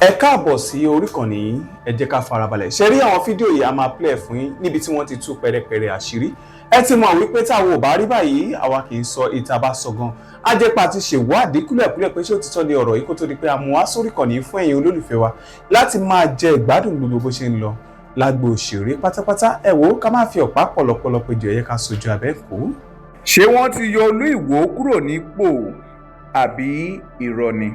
Ẹ káàbọ̀ sí orí ìkànnì yìí. Ẹ jẹ́ ká farabalẹ̀ ṣe rí àwọn fídíò yìí. A máa play fún yín níbi tí wọ́n ti tú pẹ̀rẹ̀pẹ̀rẹ̀ àṣírí. Ẹ ti mọ̀ wípé táwọn ò bá rí báyìí, àwa kì í sọ ìta bá sọ gan. Ajẹ́pà ti ṣèwádìí kúlẹ̀kúlẹ̀ pé ṣé òtítọ́ ni ọ̀rọ̀ yìí, kó tó di pé a mú wá sórí ìkànnì yìí fún ẹ̀yin olólùfẹ́ wa láti máa jẹ ìgbádùn gbogbo bó ṣe ń lọ lágbo òṣèré pátápátá. Ẹ wò ó, ká má fi ọ̀pá pọ̀lọpọ̀lọ péjọ, ẹ̀yẹ ká sojú abẹ́ kó. Ṣé wọ́n ti yọ Olú Ìwó kúrò nípò àbí irọ́ ni?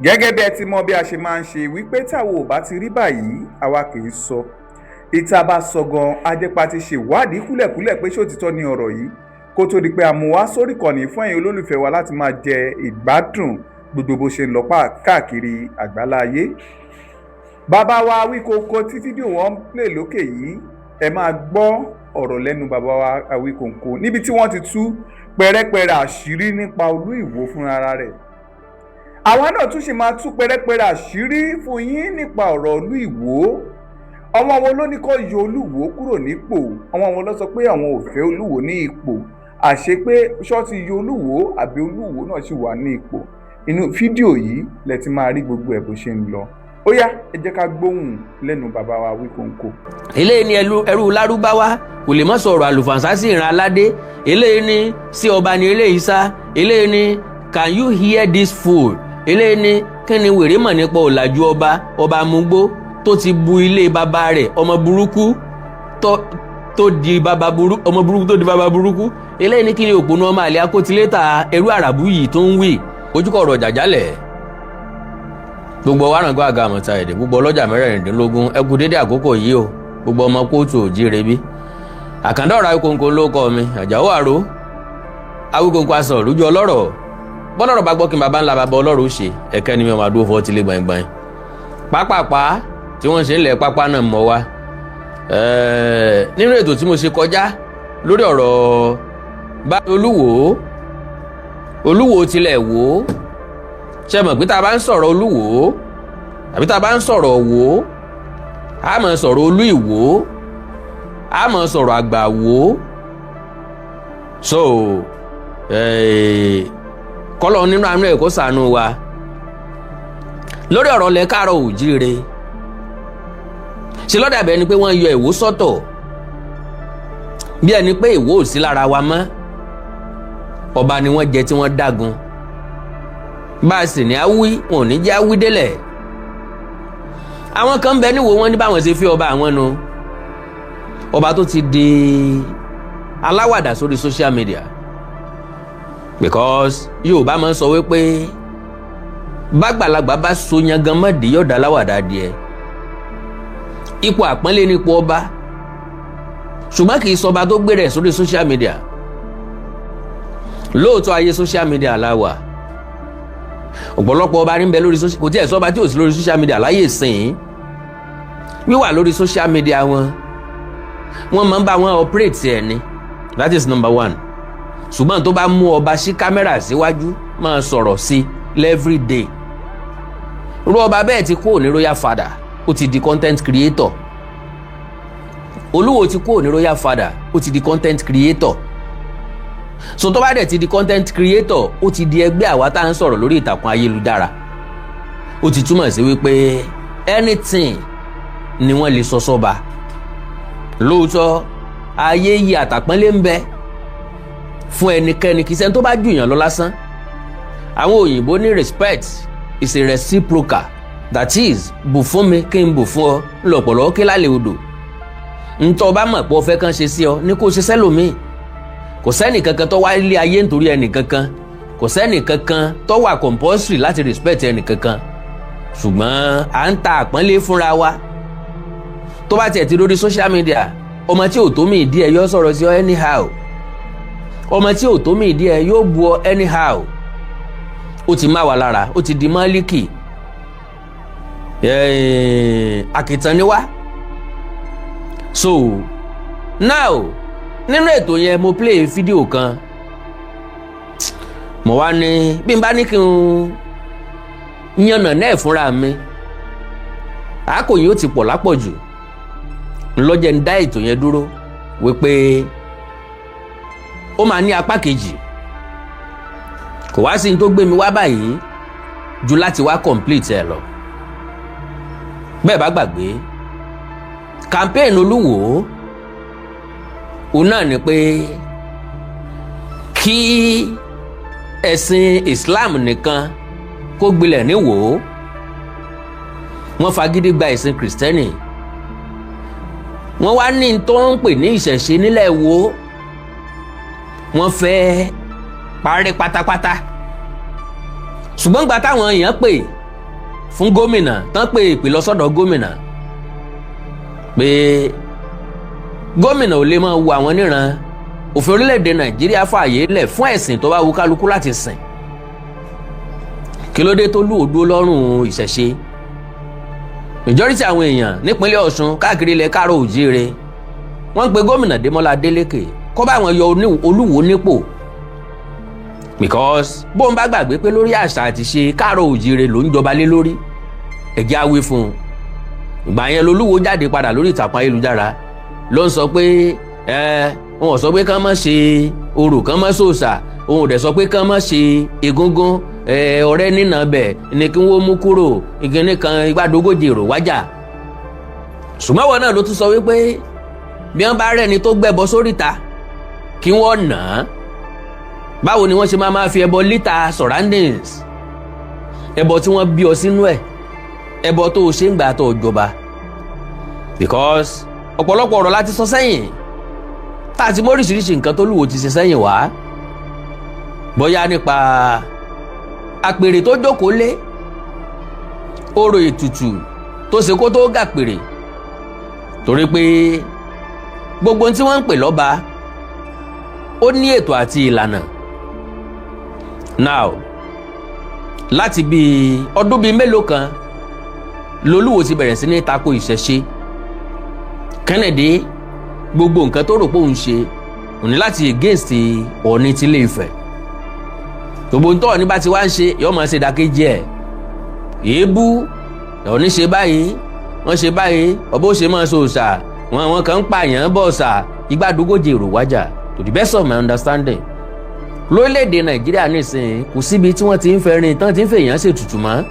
Gẹ́gẹ́ bí ẹ ti mọ bí a ṣe máa ń ṣe wípé táwọn ò bá ti rí báyìí, àwa kì í sọ ìta bá sọ gan. Ajẹ́pà ti ṣèwádìí kúlẹ̀kúlẹ̀ pé ṣé òtítọ́ ni ọ̀rọ̀ yìí, kó tó di pé a mú wá sórí ìkànnì fún ẹ̀yin olólùfẹ́ wa láti máa jẹ ìgbádùn gbogbo bó ṣe ń lọ káàkiri àgbálá ayé. Bàbá wa Awíkonko tí fídíò wọn ń play lókè yìí, ẹ máa gbọ́ ọ̀rọ̀ lẹ́nu bàbá wa Awíkonko níbi tí wọ́n ti tú pẹ̀rẹ́pẹ̀rẹ́ àṣírí nípa Olú Ìwó fúnra rẹ̀. Àwa náà tún ṣì máa tú pẹ̀rẹ́pẹ̀rẹ́ àṣírí fún yín nípa ọ̀rọ̀ Olú Ìwó. Àwọn wo ló ní kó yọ Olúwo kúrò nípò? Àwọn wo ló sọ pé àwọn ò fẹ́ Olúwo ní ipò? Àṣé pé ṣọ́ ti yọ Olúwo àbí Olúwo náà sì wà ní ipò? Inú fídíò yìí lẹ ti máa rí gbogbo ẹ̀ bó ṣe ń lọ. Ó yá, ẹ jẹ́ ká gbóhùn lẹ́nu bàbá wa Awíkonko. Eléyìí ni ẹrú lárúbáwá kò lè mọ́ sọ̀rọ̀ àlùfànṣá sí ìran aládé. Eléyìí ni sí ọba ni eléyìí sá. Eléyìí ni, "Can you hear this fool?" Eléyìí ni, "Kí ni wèrè mọ̀ nípa ọ̀làjú ọba ọba amúgbó tó ti bu ilé bàbá rẹ̀? Ọmọ burúkú tó di bàbá burúkú, ọmọ burúkú tó di bàbá burúkú." Eléyìí ni, "Kí ni òpònú ọmọ àlè akótilétà ẹrú àràbù yìí tó ń wí?" Ojúkọ̀ ọ̀rọ̀ jàjálẹ̀ gbogbo wàràǹgọ́ àga àmọ̀ta èdè, gbogbo ọlọ́jà 16, ẹ kú dédé àkókò yìí o. Gbogbo ọmọ kóòtù òjíire bí àkàndá ọ̀rọ̀ Awíkonko ló kọ́ mi. Àjàó àró Awíkonko aṣọ lójú ọlọ́rọ̀ bọ́lọ́rọ̀ bá gbọ́ kí n bàbá ńlá bàbá ọlọ́rọ̀ ó ṣe ẹ̀kẹ́ ni mi máa dúró fọ́ tilé gbọ̀ngbọ̀n pápápá tí wọ́n ṣe ń lẹ̀ pápá náà mọ́ wa. Nínú ètò tí mo ṣe kọjá lórí ọ̀rọ̀ bá Olúwo, Olúwo tilẹ̀ wò ó, ṣe mọ̀ pé tá a bá ń sọ̀rọ̀ Olúwo àbí tá a bá ń sọ̀rọ̀ wò ó, a máa sọ̀rọ̀ Olú Ìwó, a máa sọ̀rọ̀ àgbà wò ó. So kọ́lọ̀ nínú àánú ẹ̀ kó ṣàánú wa lórí ọ̀rọ̀ lẹ káàárọ̀ òjíire. Ṣe lọ́dà bẹ́ẹ̀ ni pé wọ́n yọ Ìwó sọ́tọ̀, bí ẹni pé Ìwó ò sí lára wa mọ́. Ọba ni wọ́n jẹ tí wọ́n dágun, bá a sì ní awí, wọn ò ní jẹ́ awí délẹ̀. Àwọn kan bẹ níwò, wọn ní báwọn ṣe fi ọba àwọn nu, ọba tó ti di aláwàdà sórí social media, because Yorùbá máa ń sọ wípé bágbàlagbà bá so yangan mọ́dì, yóò dá aláwàdà díẹ̀. Ipò àpọ́nlé nípò ọba, ṣùgbọ́n kì í sọba tó gbé rẹ̀ sórí social media. Lóòótọ́, ayé social media la wà. Ọ̀pọ̀lọpọ̀ ọba ní bẹ lórí social, kò tí ẹ̀ sọ́ba tí ò sí lórí social media láyé ìsìn. Wíwà lórí social media wọn, wọ́n máa ń bá wọn operate ẹ̀ ni. That is number one. Ṣùgbọ́n tó bá mú ọba sí kámẹ́rà síwájú máa sọ̀rọ̀ sí every day, irú ọba bẹ́ẹ̀ ti kúrò ní royal father, ó ti di content creator. Olúwo ti kúrò ní royal father, ó ti di content creator. So tó bá dẹ̀ ti di content creator, ó ti di ẹgbẹ́ àwa tá à ń sọ̀rọ̀ lórí ìtàkùn ayélujára. Ó ti túmọ̀ sí wípé anything ni wọ́n lè sọ sọ́ba. Lóòótọ́, ayé yìí àtàpọ́nlé ń bẹ fún ẹnikẹ́ni, kì í ṣẹni tó bá jùyàn lọ lásán. Àwọn òyìnbó ní respect is a reciprocal, that is, bù fún mi kí n bù fún ọ ńlọpọlọ kí lálẹ́ odò. Ntọ́ bá mọ̀ pé o fẹ́ kàn ṣe sí ọ ní kó ṣe sẹ́lòmíì. Kò sẹ́nì kankan tó wá ilé ayé nítorí ẹnì kankan, kò sẹ́nì kankan tó wà compulsory láti respect ẹnì kankan, ṣùgbọ́n à ń ta àpọ́nlé fúnra wa. Tó bá tiẹ̀ ti lórí social media, ọmọ tí ò tó mi ìdí ẹ̀ yóò sọ̀rọ̀ sí ọ anyhow, ọmọ tí ò tó mi ìdí ẹ̀ yóò bu ọ anyhow. Ó ti má wa lára, ó ti di mọ́líkì àkìtàn ni wá. So now, nínú ètò yẹn, mo play fídíò kan. Mo wá ní bí n bá ní kí n yànnà náà fúnra mi, àákò yìí ó ti pọ̀ lápọ̀jù. Ńlọ́jẹ̀ ń dá ètò yẹn dúró wípé ó máa ní apá kejì. Kò wá sí ní tó gbé mi wá báyìí ju láti wá complete ẹ̀ lọ. Bẹ́ẹ̀ bá gbàgbé campaign Olúwo, òun náà ni pé kí ẹ̀sìn Islam nìkan kó gbilẹ̀ níwò. Wọ́n fagídí gba ẹ̀sìn Kìrìsìtẹ́nì, wọ́n wá ní tó ń pè ní ìṣẹ̀ṣe nílẹ̀ wo, wọ́n fẹ́ parí pátápátá. Ṣùgbọ́n gba táwọn èèyàn pè fún gómìnà tán, pè ìpè lọ sọ́dọ̀ gómìnà pé gómìnà ò lè máa wo àwọn níran. Òfin orílẹ̀-èdè Nàìjíríà fààyè lẹ̀ fún ẹ̀sìn tó bá wù kálukú láti sìn. Kí ló dé tó lù ó dúró lọ́rùn ìṣẹ̀ṣe? Majority àwọn èèyàn nípínlẹ̀ Ọ̀ṣun, káàkiri ilẹ̀ káàró òjíire, wọ́n ń pe gómìnà Démọ́lá Adélékè kó bá wọn yọ Olúwo nípò, because bóun bá gbàgbé pé lórí àṣà àti ṣe káàró òjíire ló ń jọba lé lórí, ẹ̀jẹ̀ á wí fún un. Ìgbà yẹn lolúwo jáde padà lórí ìtàkùn ayélujára, ló ń sọ pé ẹ wọn ò sọ pé kán má ṣe orò, kán má ṣòṣà, òun ò dẹ̀ sọ pé kán má ṣe egúngún. Ẹ ọ̀rẹ́ nínà bẹ̀ ni kí wọ́n mú kúrò ìkíní kan igbádogójì èrò wájà. Ṣùgbọ́n wọn náà ló tún sọ wípé bí wọ́n bá rẹ́ni tó gbẹ́bọ sóríta, kí wọ́n nà á. Báwo ni wọ́n ṣe máa máa fi ẹbọ litter surroundings, ẹbọ tí wọ́n bí ọ sínú ẹ̀, ẹbọ tó o ṣe ń gbà tó o jọba? Because ọ̀pọ̀lọpọ̀ ọ̀rọ̀ láti sọ sẹ́yìn, tá a ti mọ oríṣiríṣi nǹkan tó lúwo ti ṣe sẹ́yìn wá, bóyá nípa àpèrè tó jókòó lé, orò ètùtù tó ṣe kó tó gàpèrè, torí pé gbogbo ohun tí wọ́n ń pè lọ́ba, ó ní ètò àti ìlànà. Now, láti bíi ọdún bíi mélòó kan lolúwo ti bẹ̀rẹ̀ sí ní tako ìṣẹ̀ṣe. Kennedy, gbogbo nǹkan tó rò pé òun ṣe òun ní láti against Ọọ̀ni tilé Ifẹ̀. Gbogbo ń tọ́ Ọọ̀ni bá ti wá ń ṣe, yóò máa ṣe ìdàkejì ẹ̀. Èébú Ọọ̀ni ṣe báyìí, wọ́n ṣe báyìí, ọbọ̀ ó ṣe máa ṣe òòṣà wọn, àwọn kan ń pààyàn bọ̀ ọ̀sà igbádogójì èrò wájà. To the best of my understanding, lórílẹ̀‐èdè Nàìjíríà nísìnyí, kò síbi tí wọ́n ti ń fẹ́ rìn tán ti ń fèèyàn ṣètùtù mọ́,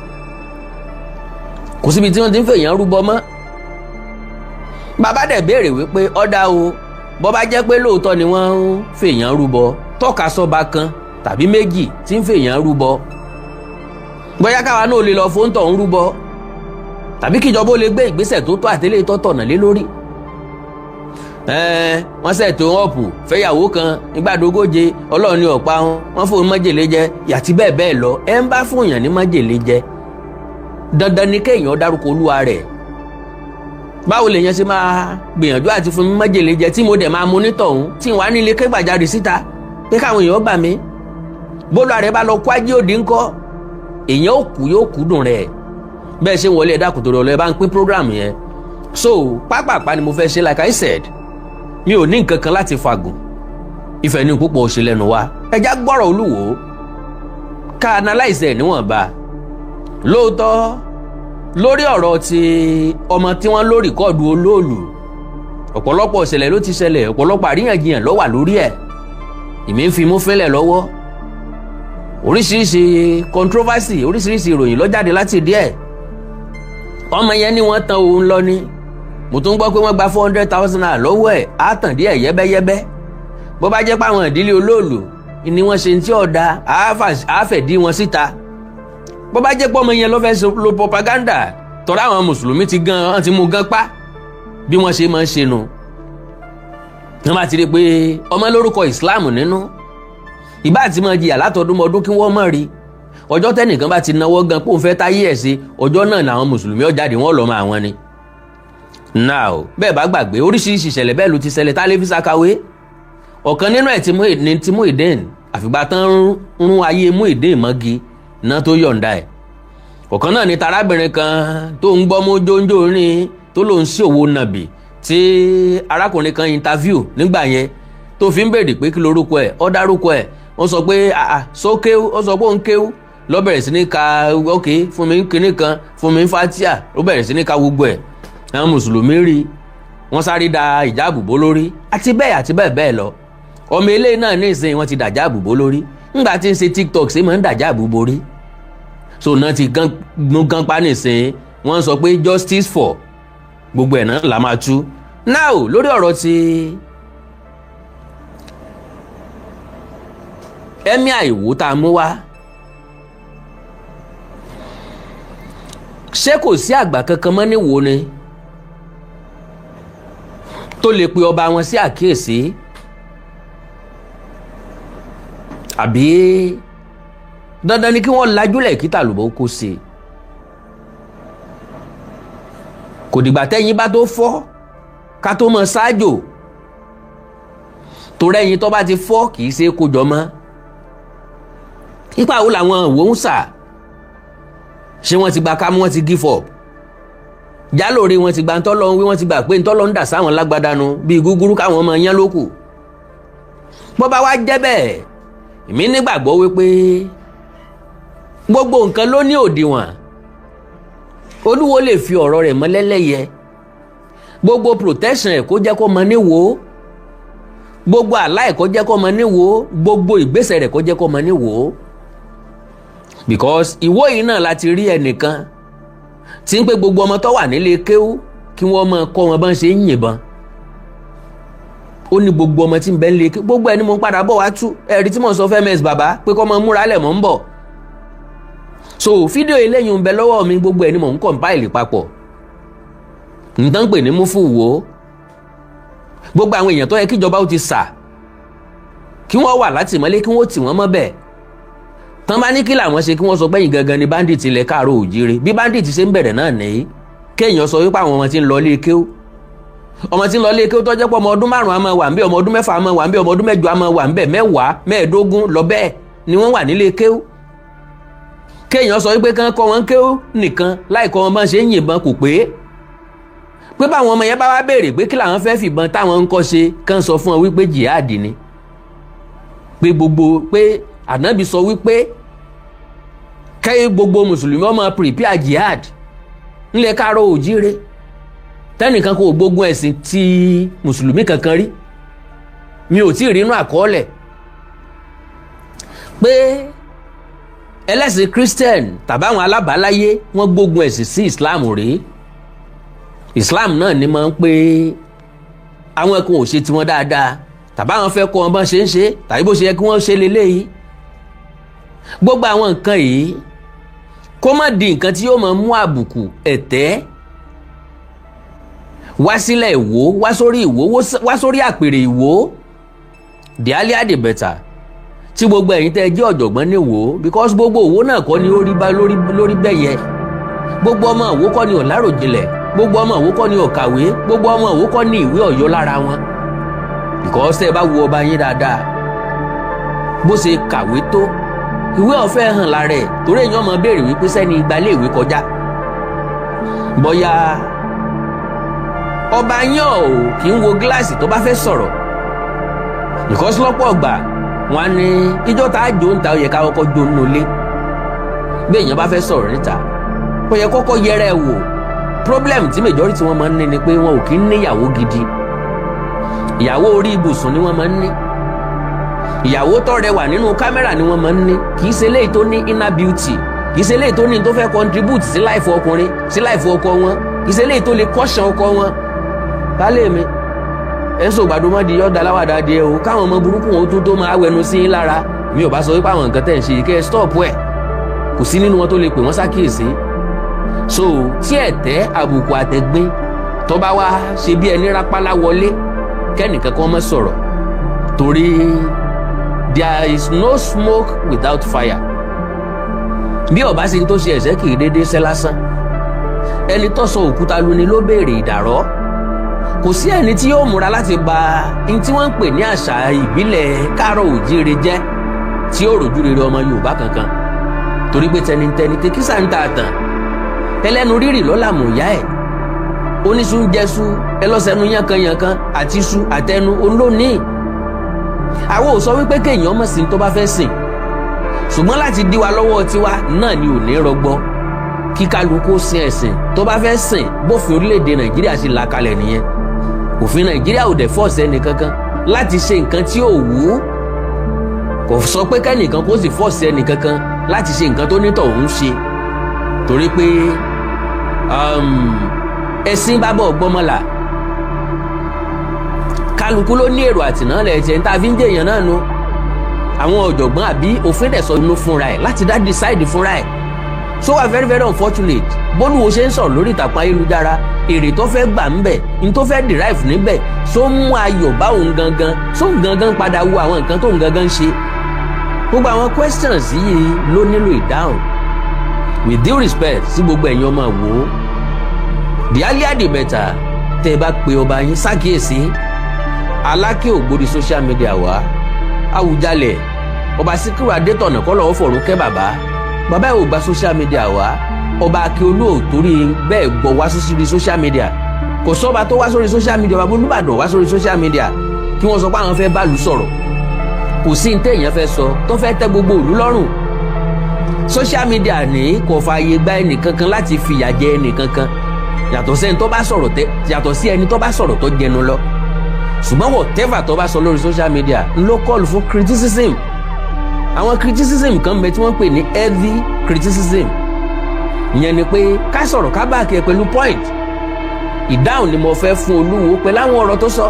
kò síbi tí wọ́n ti ń fèèyàn rúbọ mọ́. Bàbá dẹ̀ béèrè wípé ọ̀dà o, bọ́ bá jẹ́ pé lóòótọ́ ni wọ́n ń fèèyàn rúbọ, tọ́ka sọ́ba kan tàbí méjì tí ń fèèyàn rúbọ, bóyá káwa náà lè lọ fóńtọ̀ ń rúbọ, tàbí kíjọba ó lè gbé ìgbésẹ̀ tó tó àtẹlẹ́ tó tọ̀nà lé lórí. Wọ́n ṣètò ọ̀pù fẹ́yàwó kan nígbàdógóje, ọlọ́run ní ọ̀pá wọn, wọ́n fóun májèlé jẹ yàtí bẹ́ẹ̀ bẹ́ẹ̀ lọ. Ẹ ń bá fún yàn ní májèlé jẹ, dandan ni kéèyàn dárúkọ olúwa rẹ̀. Báwo lèèyàn ṣe máa gbìyànjú àti fún mi májèlé jẹ, tí mo dẹ̀ máa mú nítọ̀hún, tí n wá nílé ké gbàjarè síta pé káwọn èèyàn gbà mí? Bólú àrẹ bá lọ kó ajé òdì ńkọ́? Èèyàn ò kú, yóò kú dùn rẹ̀. Bẹ́ẹ̀ ṣe ń wọlé, ẹ̀dá kòtò rẹ̀, bá ń pín program yẹn. So pápápá ni mo fẹ́ ṣe. Like I said, mi ò ní nǹkan kan láti fagùn ìfẹ́ ní púpọ̀ ṣe lẹ́nu wa. Ẹja gbọ́rọ̀ Olúwo, ká analyse ẹ̀ níwọ̀nba. Lóòótọ́, lórí ọ̀rọ̀ ti ọmọ tí wọ́n lórí kọ́ọ̀dù olóòlù, ọ̀pọ̀lọpọ̀ ìṣẹ̀lẹ̀ ló ti ṣẹlẹ̀, ọ̀pọ̀lọpọ̀ àríyànjiyàn ló wà lórí ẹ̀. Ìmí ń fi mú fínlẹ̀ lọ́wọ́, oríṣiríṣi controversy, oríṣiríṣi ìròyìn ló jáde láti díẹ̀. Ọmọ yẹn ní wọ́n tan òun lọ ni. Mo tún gbọ́ pé wọ́n gba ₦400,000 lọ́wọ́ ẹ̀, á tàn díẹ̀ yẹ́bẹ́yẹ́bẹ́. Bó bá jẹ́ pé àwọn ìdílé olóòlù ni wọ́n ṣe tí ọ̀dà, àáfẹ̀dí wọn síta. Bó bá jẹ́ pé ọmọ yẹn ló fẹ́ lo propaganda tọ́ra, àwọn mùsùlùmí ti gan, wọ́n ti mú gan pa bí wọ́n ṣe máa ń ṣe nu. Wọ́n bá ti rí i pé ọmọ lórúkọ Islam nínú, ìbá àti máa jìyà látọdúnmọdún kí wọ́n mọ̀ rí. Ọjọ́ tẹ́nìkan bá ti náwó gan pòun fẹ́ táyé ẹ̀ sí, ọjọ́ náà làwọn mùsùlùmí ó jáde, wọ́n lọ́ọ́ máa wọn ni. Now, bẹ́ẹ̀ bá gbàgbé, oríṣiríṣi ìṣẹ̀lẹ̀ bẹ́ẹ̀ ló ti ṣẹlẹ̀ tá lè fi ṣàkàwé. Ọ̀kan nínú ẹ̀ ní ti Muyideen, àfìgbà tán rún ayé Muyideen mọ́gi náà tó yọ̀ǹda ẹ̀. Ọ̀kan náà ni tarábìnrin kan tó ń gbọ́ mú jóńjó rìn, tó lòún sí òwò nàbì, tí arákùnrin kan interview nígbà yẹn, tó fi ń béèrè pé kí lorúkọ ẹ̀. Ó dárúkọ ẹ̀, ó sọ pé àà sókéwú, ó sọ pé òun kéwú, ló bẹ̀rẹ̀ sí ní ka, ok, fún mi kinní kan, fún mi fatia, ó bẹ̀rẹ̀ sí ní ka gbogbo ẹ̀. Àwọn mùsùlùmí rí wọ́n sáré da ìjáàbù bó lórí, àti bẹ́ẹ̀ àti bẹ́ẹ̀ bẹ́ẹ̀ lọ. Ọmọ eléyìí náà ní ìsìn wọ́n ti dàjáàbù bó lórí. Ńgbà tí ń ṣe TikTok, ṣé máa ń dàjáàbù borí? So náà ti gán gán pa nísìn. Wọ́n sọ pé justice for gbogbo ẹ̀ náà la máa tú now. Lórí ọ̀rọ̀ ti Emir Ìwó tá a mú wá, ṣé kò sí àgbà kankan mọ́ níwò ni tó lè pe ọba wọn sí àkíyèsí? Àbí dandan ni kí wọ́n lajúlẹ̀ kí tàlùbọ̀ kó ṣe? Kò dìgbà tẹ́yìn bá tó fọ́ ká tó mọ ṣáájò, torí ẹyin tó bá ti fọ́ kì í ṣe é kójọ mọ́. Ipa wo làwọn òwò ń sà? Ṣé wọ́n ti gba kámú, wọ́n ti give up? Jálòrè wọ́n ti gba ntọ́lọ́ ń wí, wọ́n ti gbà pé ntọ́lọ́ ń dà sáwọn lágbádànù bíi gúgúrú káwọn ọmọ yẹn ló kù. Bó bá wá jẹ́ bẹ́ẹ̀, èmi nígbàgbọ́ wípé gbogbo nǹkan ló ní òdiwọ̀n. Olúwo lè fi ọ̀rọ̀ rẹ̀ mọ́ lẹ́lẹ́yẹ, gbogbo protection ẹ̀ kó jẹ́ kó mọ níwò, gbogbo àlá ẹ̀ kó jẹ́ kó mọ níwò, gbogbo ìgbésẹ̀ rẹ̀ kó jẹ́ kó mọ níwò. Because ìwọ yìí náà láti rí ẹnìkan tí ń pé gbogbo ọmọ tó wà nílé kéwú kí wọ́n máa kọ́ wọn bá ń ṣe ń yìnbọn. Ó ní gbogbo ọmọ tí ń bẹ nílé kéwú, gbogbo ẹni mo ń padà bọ̀ wá tú ẹ̀rí tí mò ń sọ fẹ́ ms bàbá pé kọ́ máa múra lẹ̀ mọ́ ń bọ̀. So fídíò eléyìí ń bẹ lọ́wọ́ mi, gbogbo ẹni mò ń compile papọ̀ nǹkan pè ní múfù wò. Gbogbo àwọn èèyàn tó yẹ kíjọba ó ti sà kí wọ́n wà látìmọ́lé, kí wọ́n tì wọ́n mọ́ bẹ́ẹ̀ tán bá ní kí làwọn ṣe, kí wọ́n sọ pé yìí gangan ni bandit ilẹ̀ káàárọ̀ òjíire. Bí bandit ṣe ń bẹ̀rẹ̀ náà nìyí, kéèyàn sọ wípé àwọn ọmọ tí ń lọ ilé kéwú, ọmọ tí ń lọ ilé kéwú tó jẹ́ pé ọmọ ọdún 5 á máa wà ń bẹ̀, ọmọ ọdún 6 á máa wà ń bẹ̀, ọmọ ọdún 8 á máa wà ń bẹ̀, 10, 15 lọ bẹ́ẹ̀ ni wọ́n wà nílé kéwú. Kéèyàn sọ wípé kán kọ́ wọn kéwú nìkan láì kọ́ wọn bá ṣe ń yìnbọn kò pé pé báwọn ọmọ yẹn bá wá béèrè pé kí làwọn fẹ́ fìbọn táwọn ń kọ́ ṣe, kán sọ fún wọn wípé jihad ni, pé gbogbo pé ànábì sọ wípé kẹ́yìn gbogbo mùsùlùmí ọmọ prepare jihad ńlẹ̀ káàárọ̀ òjíire. Tẹ́nìkan kò gbógun ẹ̀sìn ti mùsùlùmí kankan rí, mi ò tí ì rí inú àkọọ́lẹ̀ pé ẹlẹ́sìn christian tàbáwọn alábàáláyé wọ́n gbógun ẹ̀sìn sí islam rí. Islam náà ni máa ń pé àwọn ẹ̀kún ò ṣe tiwọn dáadáa, tàbáwọn fẹ́ kọ́ wọn bọ́n ṣe ń ṣe tàbí bó ṣe yẹ kí wọ́n ṣe leléyìí. Gbogbo àwọn nǹkan yìí kó má di nǹkan tí yóò máa mú àbùkù ẹ̀tẹ́ wá sílẹ̀ Ìwó, wá sórí Ìwó, wá sórí àpèrè Ìwó. The earlier the better tí gbogbo ẹ̀yin tẹ́ ẹ jẹ́ ọ̀jọ̀gbọ́n ní Ìwó, because gbogbo Ìwó náà kọ́ ni ó rí bá lórí bẹ́yẹ. Gbogbo ọmọ Ìwó kọ́ ni ò láròjinlẹ̀, gbogbo ọmọ Ìwó kọ́ ni ò kàwé, gbogbo ọmọ Ìwó kọ́ ni ìwé ọ̀yọ́ lára wọn. Because tẹ́ ẹ bá wo ọba yín dáadáa bó ṣe kàwé tó, ìwé ọ̀fẹ́ hàn lára ẹ̀, torí èèyàn máa béèrè wípé sẹ́ni ìgbàlẹ̀ ìwé kọjá. Bóyá ọba yín ò kì í wo gíláàsì tó bá fẹ́ sọ̀rọ̀, because lọ́pọ̀ ọgbà wọn á ní ijó tá a jó ń ta, ó yẹ ká kọ́kọ́ jó nínú ilé. Bí èèyàn bá fẹ́ sọ̀rọ̀ níta, ó yẹ kọ́kọ́ yẹra ẹ̀ wò. Problem tí majority wọn máa ń ní ni pé wọn ò kí ń níyàwó gidi. Ìyàwó orí ibùsùn ni wọ́n máa ń ní, ìyàwó tó rẹwà nínú kámẹ́rà ni wọ́n máa ń ní, kì í ṣe eléyìí tó ní inner beauty, kì í ṣe eléyìí tó ní tó fẹ́ contribute sí life ọkùnrin, sí life ọkọ wọn, kì í ṣe eléyìí tó lè caution ọkọ wọn. Kálẹ̀ mi ẹ̀ ń sọ̀gbàdo mọ́ di yọ̀dà láwàdà díẹ̀ o, káwọn ọmọ burúkú wọn tó máa wẹnu sí i lára. Mi ò bá sọ wípé àwọn nǹkan tẹ̀ ń ṣe yìí kẹ́ ẹ stop ẹ̀, kò sí nínú wọn tó lè pè wọ́n ṣàkíyèsí. So tí ẹ̀tẹ́ àbùkù àtẹ̀gbin tó bá wá ṣe bí ẹni rápálá wọlé, kẹ́nìkan kan má sọ̀rọ̀, torí there is no smoke without fire. Bí ọba sì ń tó ṣe ẹ̀ṣẹ̀ kì í déédéé ṣẹ́ lásán. Ẹni tó sọ òkúta luni ló béèrè ìdàrọ́. Kò sí ẹni tí yóò múra láti bà n tí wọ́n ń pè ní àṣà ìbílẹ̀ káàrọ̀ òjíire jẹ́ tí yóò rojú rere ọmọ Yorùbá kankan, torí pé tẹnitẹni tẹkísà ń ta àtàn, ẹlẹ́nu rírì lọ́la mọ̀ ìyá ẹ̀ oníṣu ń jẹ́sú ẹlọ́sẹ̀nu yánkanyànkan àti iṣu àtẹnu olónìí. Àwọn ò sọ wípé kéèyàn mọ̀ sí tó bá fẹ́ sìn, ṣùgbọ́n láti dí wa lọ́wọ́ tiwa náà ni ò ní rọgbọ kí kálukú sin ẹ̀sìn tó bá fẹ́ sìn. Bófin orílẹ̀-èdè Nàìjíríà ṣe là kalẹ̀ nìyẹn. Òfin Nàìjíríà ò dẹ̀ force ẹnì kankan láti ṣe nǹkan tí ò wù ú, kò sọ pé kẹ́nìkan kó sì force ẹnì kankan láti ṣe nǹkan tó nítọ̀ òun ṣe, torí pé Ẹ̀sìn bábọ̀ gbọ́mọlà, kálukú ló ní èrò àtìnálẹ̀ ẹ̀jẹ̀ ní tá a fi ń jẹ̀yàn náà nu. Àwọn ọ̀jọ̀gbọ́n àbí òfin dẹ̀ sọ inú fúnra ẹ̀ láti dá decide fúnra ẹ̀. So wà very very unfortunate bólúwo ṣe ń sọ̀rọ̀ lórí ìtàkùn ayélujára. Èrè tó fẹ́ gbà ń bẹ̀ ní tó fẹ́ derive níbẹ̀, tó mú ayọ̀ bá òun gangan, tó ń gangan padà wo àwọn nǹkan tó ń gangan ṣe. Gbogbo àwọn questions yìí ló nílò ìdáhùn. With due respect sí gbogbo ẹ̀yin ọmọ wò ó, the earlier the better tẹ́ ẹ bá pe ọba yín ṣàkíyèsí. Aláké ògbódi social media wá, Àwùjalẹ̀, Ọba Síkírù Adétọ̀nà, kọ́lọ́wọ́ fọ̀rún kẹ́ bàbá. Bàbá ẹ̀ ò gba social media wá. Ọba Akíolú ò torí bẹ́ẹ̀ gbọ́ wá sórí social media. Kò sọ́ba tó wá sórí social media. Bàbá Olúbàdàn wá sórí social media kí wọ́n sọ pé àwọn fẹ́ báàlú sọ̀rọ̀. Kò sí ní téèyàn fẹ́ sọ tó fẹ́ tẹ́ gbogbo ìlú lọ́rùn. Social media ní kò fààyè gba ẹnìkankan láti fìyà jẹ ẹnìkankan, yàtọ̀ sí ẹni tó bá sọ̀rọ̀ tẹ́, yàtọ̀ sí ẹni tó bá sọ̀rọ̀ tó jẹnu lọ. Ṣùgbọ́n whatever tó bá sọ lórí social media ló call fún criticism. Àwọn criticism kan bẹ tí wọ́n pè ní heavy criticism. Ìyẹn ni pé ká sọ̀rọ̀, ká back ẹ̀ pẹ̀lú point. Ìdáhùn ni mo fẹ́ fún Olúwo pẹ̀lú àwọn ọ̀rọ̀ tó sọ,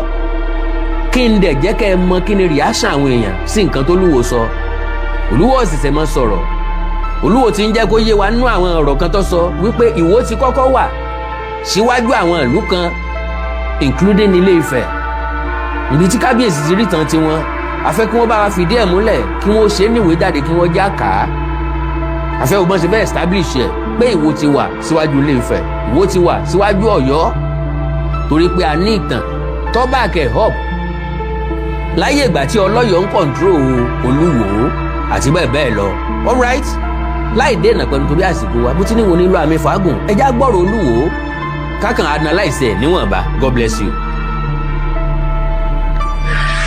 kí n dẹ̀ jẹ́ kẹ́ ẹ mọ kí ni reaction àwọn èèyàn sí nǹkan tó lúwo sọ. Olúwo ọ̀sẹ̀sẹ̀ mọ́ sọ̀rọ̀. Olúwo ti ń jẹ́ kó yé wa nínú àwọn ọ̀rọ̀ kan tó sọ wípé Ìwó ti kọ́kọ́ wà síwájú àwọn ìlú kan, including Ilé Ifẹ̀, ibi tí kábíyèsí ti rí tán tiwọn. Afẹ́ kí wọ́n bá wa fìdí ẹ̀ múlẹ̀, kí wọ́n ṣe é níwèé jáde, kí wọ́n já kà á. Afẹ́ ògbọ́n ṣe fẹ́ establish ẹ̀ pé Ìwó ti wà síwájú Ilé Ifẹ̀, Ìwó ti wà síwájú Ọ̀yọ́, torí pé a ní ìtàn tó back ẹ̀ up láyé ìgbà tí Ọlọ́yọ̀ ń control Olúwo àti bẹ́ẹ̀ bẹ́ẹ̀ lọ. Alright, láì dènà pẹ̀lú torí àsìkò wa, bó ti ní wo nílò àmì fàágùn, ẹjá gbọ́rọ̀ Olúwo kákan analyse ẹ̀ níwọ̀nba. God bless you.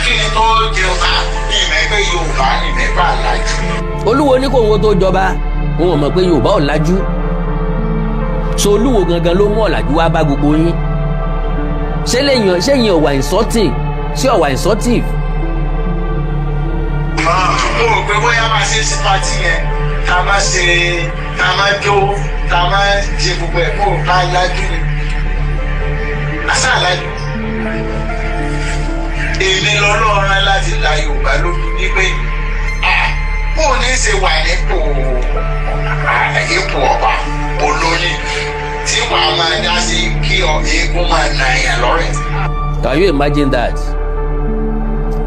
Kí ni tó jẹba ìmọ̀ ẹgbẹ́ Yorùbá ní mẹ́fà lájú. Olúwo ní kò ń wo tó jọba, wọn ò mọ̀ pé Yorùbá ò lajú. So Olúwo gangan ló mú ọ̀làjú wá bá gbogbo yín. Ṣé lẹ́yìn, ṣé yín ọ̀wà insulting? Ṣé ọ̀wà insultive? Mo rò pé bóyá máa ṣe sí party yẹn, ká má ṣe, ká má jó, ká má ṣe gbogbo ẹ̀, kó o bá lájú ni àṣà lájú. Èmi lọ́lọ́run láti la Yorùbá lójú wípé bó o ní ṣe wà nípò ipò ọba olórí tí wàá máa dá sí kí eégún máa nà yàn lọ́rẹ̀. Can you imagine that?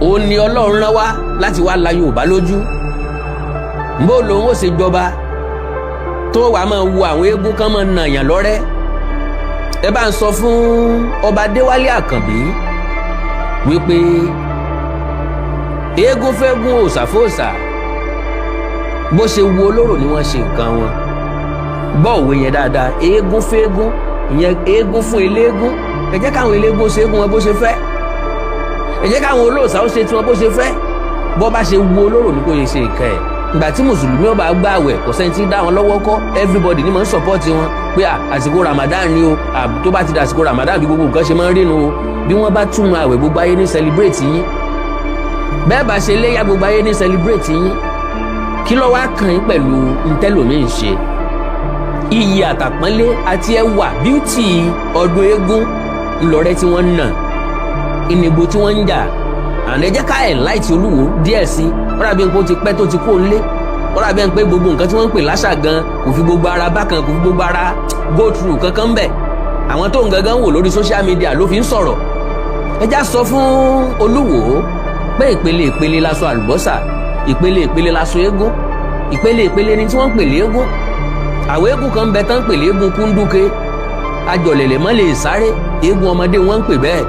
Ó ní Ọlọ́run rán wá láti wá la Yorùbá lójú. Bó lòun ó ṣe jọba tó wàá máa wo àwọn eégún kan máa nà yàn lọ́rẹ́? Ẹ bá ń sọ fún Ọba Adéwálé Àkànbí wípé eégún fẹ́gún, òòṣà fòòṣà, bó ṣe wo olóró ni wọ́n ṣe nǹkan wọn. Gbọ́ òwe yẹn dáadáa: eégún fẹ́gún, ìyẹn eégún fún eléégún. Ẹ jẹ́ káwọn eléégún ṣe eégún wọn bó ṣe fẹ́, ẹ jẹ́ káwọn olóòṣà ó ṣe tiwọn bó ṣe fẹ́. Bó bá ṣe wo olóró ní kò yẹ ṣe nǹkan ẹ̀. Ìgbà tí mùsùlùmí ọba gbààwẹ̀, kò sẹ́ni tí dá wọn lọ́wọ́ kọ́. Everybody ní mọ̀ ń support wọn pé àsìkò Ramadan ni o. Tó bá ti dàsìkò Ramadan, bí gbogbo nǹkan ṣe máa ń rínu o. Bí wọ́n bá túnú àwẹ̀, gbogbo ayé ní celebrate yín. Bẹ́ẹ̀ bá ṣe léyà, gbogbo ayé ní celebrate yín. Kí ló wá kàn yín pẹ̀lú ntẹ́lòmíì ṣe? Iyì àtàpọ́nlé àti ẹwà, beauty ọdún eégún ńlọrẹ́ tí wọ́n ń nà, ìnìbò tí wọ́n ń jà. Àná ẹ jẹ́ ká enlight Olúwo díẹ̀ sí. Ó dàbí nǹkan ó ti pẹ́ tó ti kó nlé. Ó dàbí pé gbogbo nǹkan tí wọ́n ń pè láṣà gan kò fi gbogbo ara bákan, kò fi gbogbo ara go through kankan ń bẹ̀. Àwọn tó ń gangan wò lórí social media ló fi ń sọ̀rọ̀. Ẹ já sọ fún Olúwo pé ìpele ìpele laṣọ àlùbọ́sà, ìpele ìpele laṣọ eégún, ìpele ìpele ni tí wọ́n ń pè léégún. Àwọn eégún kan ń bẹ tán ń pè léégún kúndúke, ajọ̀lẹ̀lẹ̀ mọ́ lè sáré, eégún ọmọdé wọ́n ń pè bẹ́ẹ̀,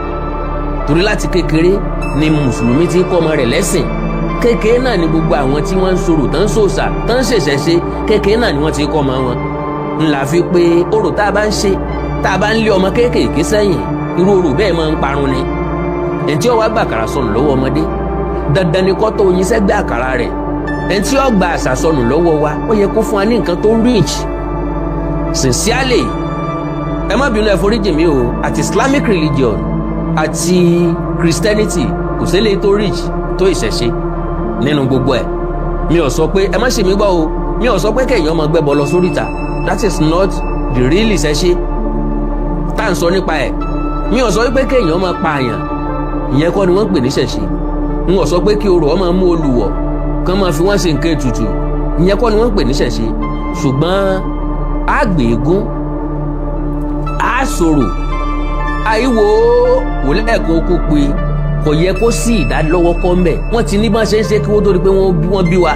torí láti kékeré ni mùsùlùmí ti kọ́ ọmọ rẹ̀ lẹ́sìn. Kékeré náà ni gbogbo àwọn tí wọ́n ń sọ̀rọ̀, tán ń sòsà, tán ń ṣèṣẹ̀ṣe, kékeré náà ni wọ́n ti kọ́ ọmọ wọn. Ńlá fi pé orò tá a bá ń ṣe, tá a bá ń lé ọmọ kéékèèké sẹ́yìn, irú orò bẹ́ẹ̀ máa ń parun ni. Ẹni tí ó wá gbà àkàrà sọnù lọ́wọ́ ọmọdé, dandan ni kó tó oyin sẹ́gbẹ́ àkàrà rẹ̀. Ẹni tí ó gba àṣà sọnù lọ́wọ́ wa, ó yẹ kó fún wa ní nǹkan tó rich. Sincerely, ẹ má bínú, ẹ foríjì mi o, àti Islamic religion àti Christianity, kò sílẹ̀ tó rich tó ìṣẹ̀ṣe nínú gbogbo ẹ̀. Mi ò sọ pé, ẹ má ṣe mí gbọ́ o, mi ò sọ pé kéèyàn máa gbẹ́bọ lọ sóríta. That is not The real ìṣẹ̀ṣe tá à ń sọ nípa ẹ̀, mi ò sọ wípé kéèyàn máa pa àyàn. Ìyẹn kọ́ ni wọ́n ń pè ní ìṣẹ̀ṣe. N ò sọ pé kí orò ọmọ mú olùwọ̀ kán máa fi wọ́n ṣe nǹkan ètùtù. Ìyẹn kọ́ ni wọ́n ń pè ní ìṣẹ̀ṣe. Ṣùgbọ́n á gbé eégún, á sọ̀rọ̀ àìwò wò lẹ́ẹ̀kan okú pé kò yẹ kó sí ìdálọ́wọ́ kọ́ mbẹ̀. Wọ́n ti ní bọ́n ṣe ń ṣe kí wọ́n tó di pé wọ́n bí wa.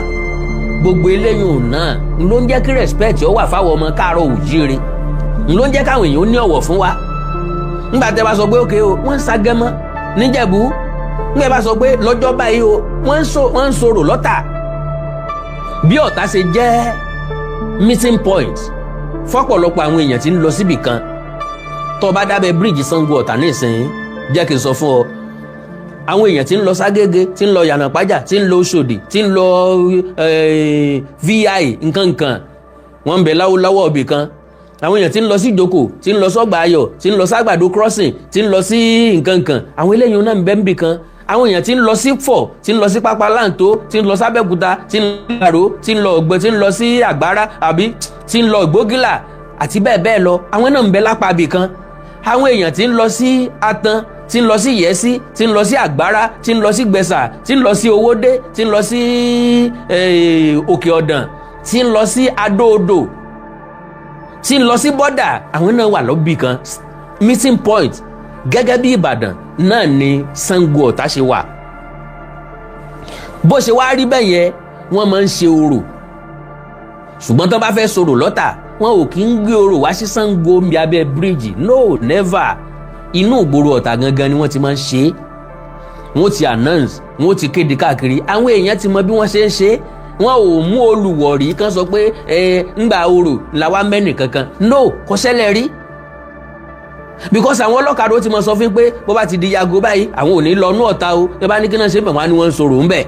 Gbogbo eléyìí ò náà ló ń jẹ́ kí respect ó wà fáwọn ọmọ káàárọ̀ òjíire, ló ń jẹ́ káwọn èèyàn ní ọ̀wọ̀ fún wa. Nígbà tẹ́ bá sọ pé òkè o, wọ́n ń ságẹ́mọ́ níjẹ̀bú. Nígbà bá sọ pé lọ́jọ́ báyìí o, wọ́n ń sọ̀rọ̀ lọ́tà. Bí Ọ̀tá ṣe jẹ́ meeting point fọ́pọ̀lọpọ̀ àwọn èèyàn tí ń lọ síbì kan, tó bá dábẹ́ bíríìjì Ṣàngó Ọ̀tà nísìnyí, jẹ́ kí n sọ fún ọ, àwọn èèyàn tí ń lọ ságége, tí ń lọ Yànàpájà, tí ń lọ Òṣòdì, tí ń lọ VI nkankan, wọ́n ń bẹ láwọ́láwọ́ ibì kan. Àwọn èèyàn tí ń lọ sí Ìjókòó, tí ń lọ sọ́gbà Ayọ̀, tí ń lọ ságbàdo crossing, tí ń lọ sí nkankan, àwọn eléyìí náà ń bẹ níbì kan. Àwọn èèyàn tí ń lọ sí Fọ̀, tí ń lọ sí Pápá Láǹtó, tí ń lọ sábẹ́òkúta, tí ń lọ Àró, tí ń lọ Ọ̀gbẹ́, tí ń lọ sí Àgbárá, àbí tí ń lọ Ìgbógìlà àti bẹ́ẹ̀ bẹ́ẹ̀ lọ, àwọn náà ń bẹ lápá ibì kan. Àwọn èèyàn tí ń lọ sí Atan, tí ń lọ sí Yẹ́sí, tí ń lọ sí Àgbárá, tí ń lọ sí Gbẹ̀sà, tí ń lọ sí Owódé, tí ń lọ sí Òkè Ọ̀dàn, tí ń lọ sí Adó-Odò, tí ń lọ sí bọ́dà, àwọn náà wà lọ́bì kan. Meeting point gẹ́gẹ́ bí Ìbàdàn náà ni Ṣàngó Ọ̀tà ṣe wà. Bó ṣe wá rí bẹ́ẹ̀ yẹn, wọ́n máa ń ṣe orò, ṣùgbọ́n tó bá fẹ́ sọ̀rọ̀ lọ́tà, wọn ò kí ń gbé orò wá sí Ṣàngó ń bí abẹ́ bíríìjì. No, never. Inú ìgboro Ọ̀tà gangan ni wọ́n ti máa ń ṣe é. Wọ́n ti announce, wọ́n ti kéde káàkiri, àwọn èèyàn ti mọ bí wọ́n ṣe ń ṣe é. Wọn ò mú olùwọ̀rí kan sọ pé ẹ ńgbà orò làwa mẹ́nì kankan. No, kò ṣẹlẹ̀ rí, because àwọn ọlọ́kadà ó ti mọ sọ fún pé bó bá ti di yago báyìí, àwọn ò ní lọ nú Ọ̀tá o. Ẹ bá ní kí náà ṣe mọ̀ wá ni wọ́n ń sọ̀rọ̀ ńbẹ̀.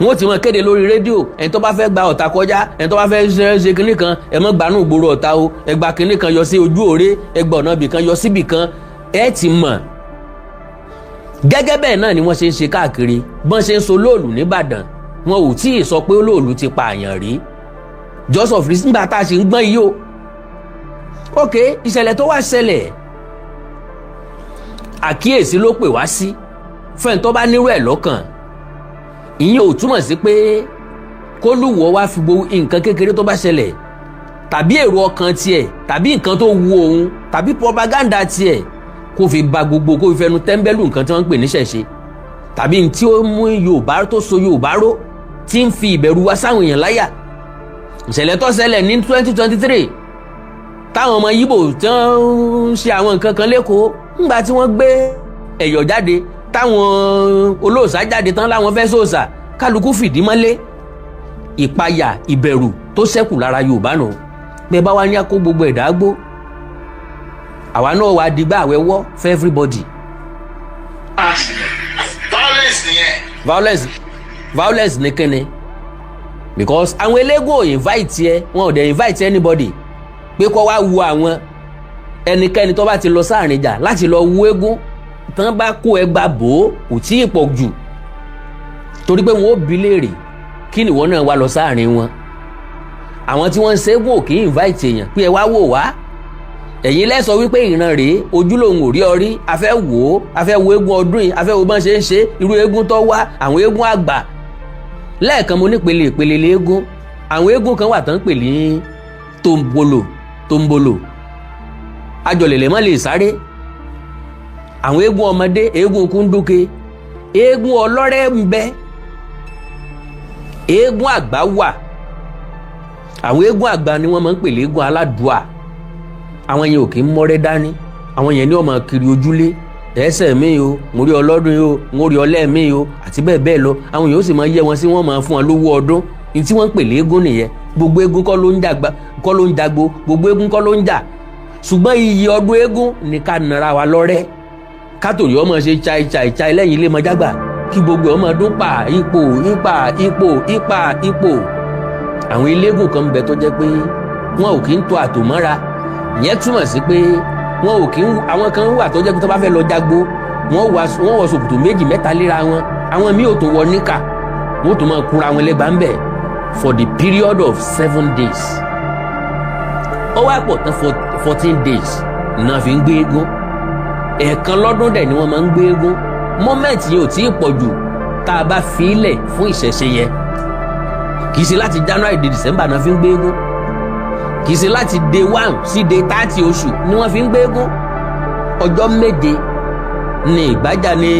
Wọ́n ti mọ kéde lórí rédíò, ẹni tó bá fẹ́ gba Ọ̀tá kọjá, ẹni tó bá fẹ́ ṣe kinní kan, ẹ mọ́ gbanú ìgboro Ọ̀tá o, ẹ gba kinní kan yọ sí ojú òré, ẹ gba ọ̀nà ibì kan yọ síbì kan, ẹ ti mọ̀. Gẹ́gẹ́ bẹ́ẹ̀ náà ni wọ́n ṣe ń ṣe káàkiri. Bọ́n ṣe ń so lóòlù nìbàdàn, wọn ò tí ì sọ pé olóòlù ti pa àyàn rí. Just of reason, nígbà tá a ṣe ń gbọ́n yìí o. Ok, ìṣẹ̀lẹ̀ tó wá ṣẹlẹ̀, àkíyèsí ló pè wá sí fẹ́ni tó bá nírú ẹ̀ lọ́kàn. Ìyẹn ò túmọ̀ sí pé kólúwọ̀ wá fi gbogbo nǹkan kékeré tó bá ṣẹlẹ̀, tàbí èrò ọkàn tiẹ̀, tàbí nǹkan tó wu òun, tàbí propaganda tiẹ̀, kó fi ba gbogbo, kó fi fẹnu tẹ́ńbẹ́lú nǹkan tí wọ́n ń pè ní ṣẹ̀ṣe, tàbí tí ó mú Yorùbá tó so Yorùbá ró, tí ń fi ìbẹ̀rù wá sáwọn èèyàn láyà. Ìṣẹ̀lẹ̀ tó ṣẹlẹ̀ ní 2023, táwọn ọmọ Yíbò tí wọ́n ń ṣe àwọn nǹkan kan lẹ́kọ̀ọ́, ńgbà tí wọ́n gbé ẹ̀yọ̀ jáde, táwọn olóòṣà jáde tán láwọn fẹ́ sòòṣà, kálukú fìdí mọ́lé. Ìpayà, ìbẹ̀rù tó ṣẹ́kù lára Yorùbá nù. Bẹ́ẹ̀ bá wá ní akó gbogbo ẹ̀dá gbó, àwa náà wàá digbá àwẹ̀wọ́ for everybody. Violence nìyẹn. Violence, violence ní kíni? Because àwọn eléégún ò invite ẹ, wọn ò dẹ̀ invite anybody pé kó wá wo àwọn. Ẹnikẹ́ni tó bá ti lọ sáàrin ìjà láti lọ wo eégún, tán bá kó ẹgbàá bò ó, kò tí ì pọ̀ jù, torí pé wọn ó bi léèrè, kí ni ìwọ náà wá lọ sáàrin wọn? Àwọn tí wọ́n ń ṣẹ́gun ò kì í invite èèyàn pé ẹ wá wò wá. Ẹ̀yin lẹ́sọ wípé ìran rèé, ojú lòun ò rí ọ rí, a fẹ́ wò ó, a fẹ́ wo eégún ọdún yìí, a fẹ́ wo bọ́n ṣe ń ṣe, irú eégún tó wá, àwọn eégún àgbà. Lẹ́ẹ̀kan mo nípele ìpele léégún. Àwọn eégún kan wà tán ń pè ní tombolo. Tombolo ajọlẹ̀lẹ̀ mọ́ lè sáré. Àwọn eégún ọmọdé, eégún kúndúke, eégún ọlọ́rẹ́ ń bẹ, eégún àgbà wà. Àwọn eégún àgbà ni wọ́n máa ń pè léégún aládùá. Àwọn yẹn ò kí ń mọ́rẹ́ dání. Àwọn yẹn ní ó máa kiri ojúlé, ẹsẹ̀ mi o, mo rí ọlọ́dún yìí o, mo rí ọlẹ́ mi o, àti bẹ́ẹ̀ bẹ́ẹ̀ lọ. Àwọn yẹn ó sì máa yẹ wọn sí, wọ́n máa fún wọn lówó ọdún. Ní tí wọ́n ń pè léégún nìyẹn. Gbogbo eégún kọ́ ló ń jàgbá, kọ́ ló ń jagbo, gbogbo eégún kọ́ ló ń jà. Ṣùgbọ́n iyì ọdún eégún ní ká nara wa lọ́rẹ́, kátòrí ọmọ ṣe chai chai chai lẹ́yìn ilé mọ́jágbà, kí gbogbo ọmọ dún pa ipò ipa ipò ipa ipò. Àwọn eléégún kan ń bẹ tó jẹ́ pé wọn ò kí ń to àtò mọ́ra. Ìyẹn túmọ̀ sí pé wọn ò kí ń, àwọn kan wà tó jẹ́ pé tó bá fẹ́ lọ jágbó, wọ́n wọ ṣòkòtò méjì mẹ́ta léra wọn. Àwọn míì ò tó wọ níkà, wọ́n tó máa kúra wọn lẹ́gbàá ń bẹ̀ for the period of 7 days. Ó wá pọ̀ tán, 14 days náà fi ń gbé eégún. Ẹ̀ẹ̀kan lọ́dún dẹ̀ ni wọ́n máa ń gbé eégún. Moment yẹn ò tí ì pọ̀ jù tá a bá fi í lẹ̀ fún ìṣẹ̀ṣe yẹn. Kì í ṣe láti January dé December náà fi ń gbé eégún, kì í ṣe láti day 1 sí day 30 oṣù ni wọ́n fi ń gbé eégún. Ọjọ́ 7 ní ìgbájà ní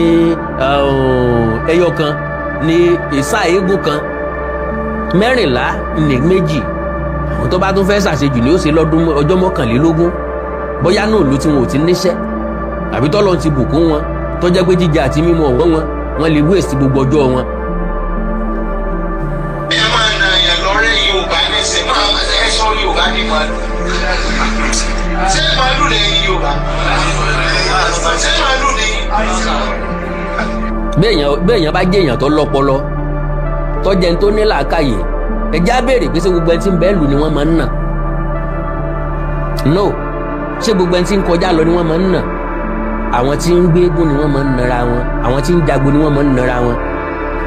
ẹyọ kan ní ìsá eégún kan, 14 ní méjì. Àwọn tó bá tún fẹ́ ṣàṣejù ni ó ṣe lọ́dún ọjọ́ 21, bóyá náà ló tí wọn ò ti níṣẹ́ àbí tọ́lọ́ ti bùkún wọn, tó jẹ́ pé jíjẹ àti mímu ọ̀wọ́ wọn, wọn lè waste gbogbo ọjọ́ wọn. Ẹ máa nà yàn lọ́rẹ́ Yorùbá nísìnyí, máa ẹ sọ Yorùbá ní màálù. Ṣé màálù lẹ́yìn Yorùbá? Ṣé màálù lẹ́yìn? Béèyàn bá jẹ́ èèyàn tó lọ́pọlọ, tó jẹ́ tó ní làákàyè, ẹjẹ́ á béèrè pé ṣé gbogbo ẹni tí ń bẹ́ẹ̀ lù ni wọ́n máa ń nà? No. Ṣé gbogbo ẹni tí ń kọjá lọ ni wọ́n máa ń nà? Àwọn tí ń gbéégún ni wọ́n máa ń nara wọn, àwọn tí ń jagun ni wọ́n máa ń nara wọn.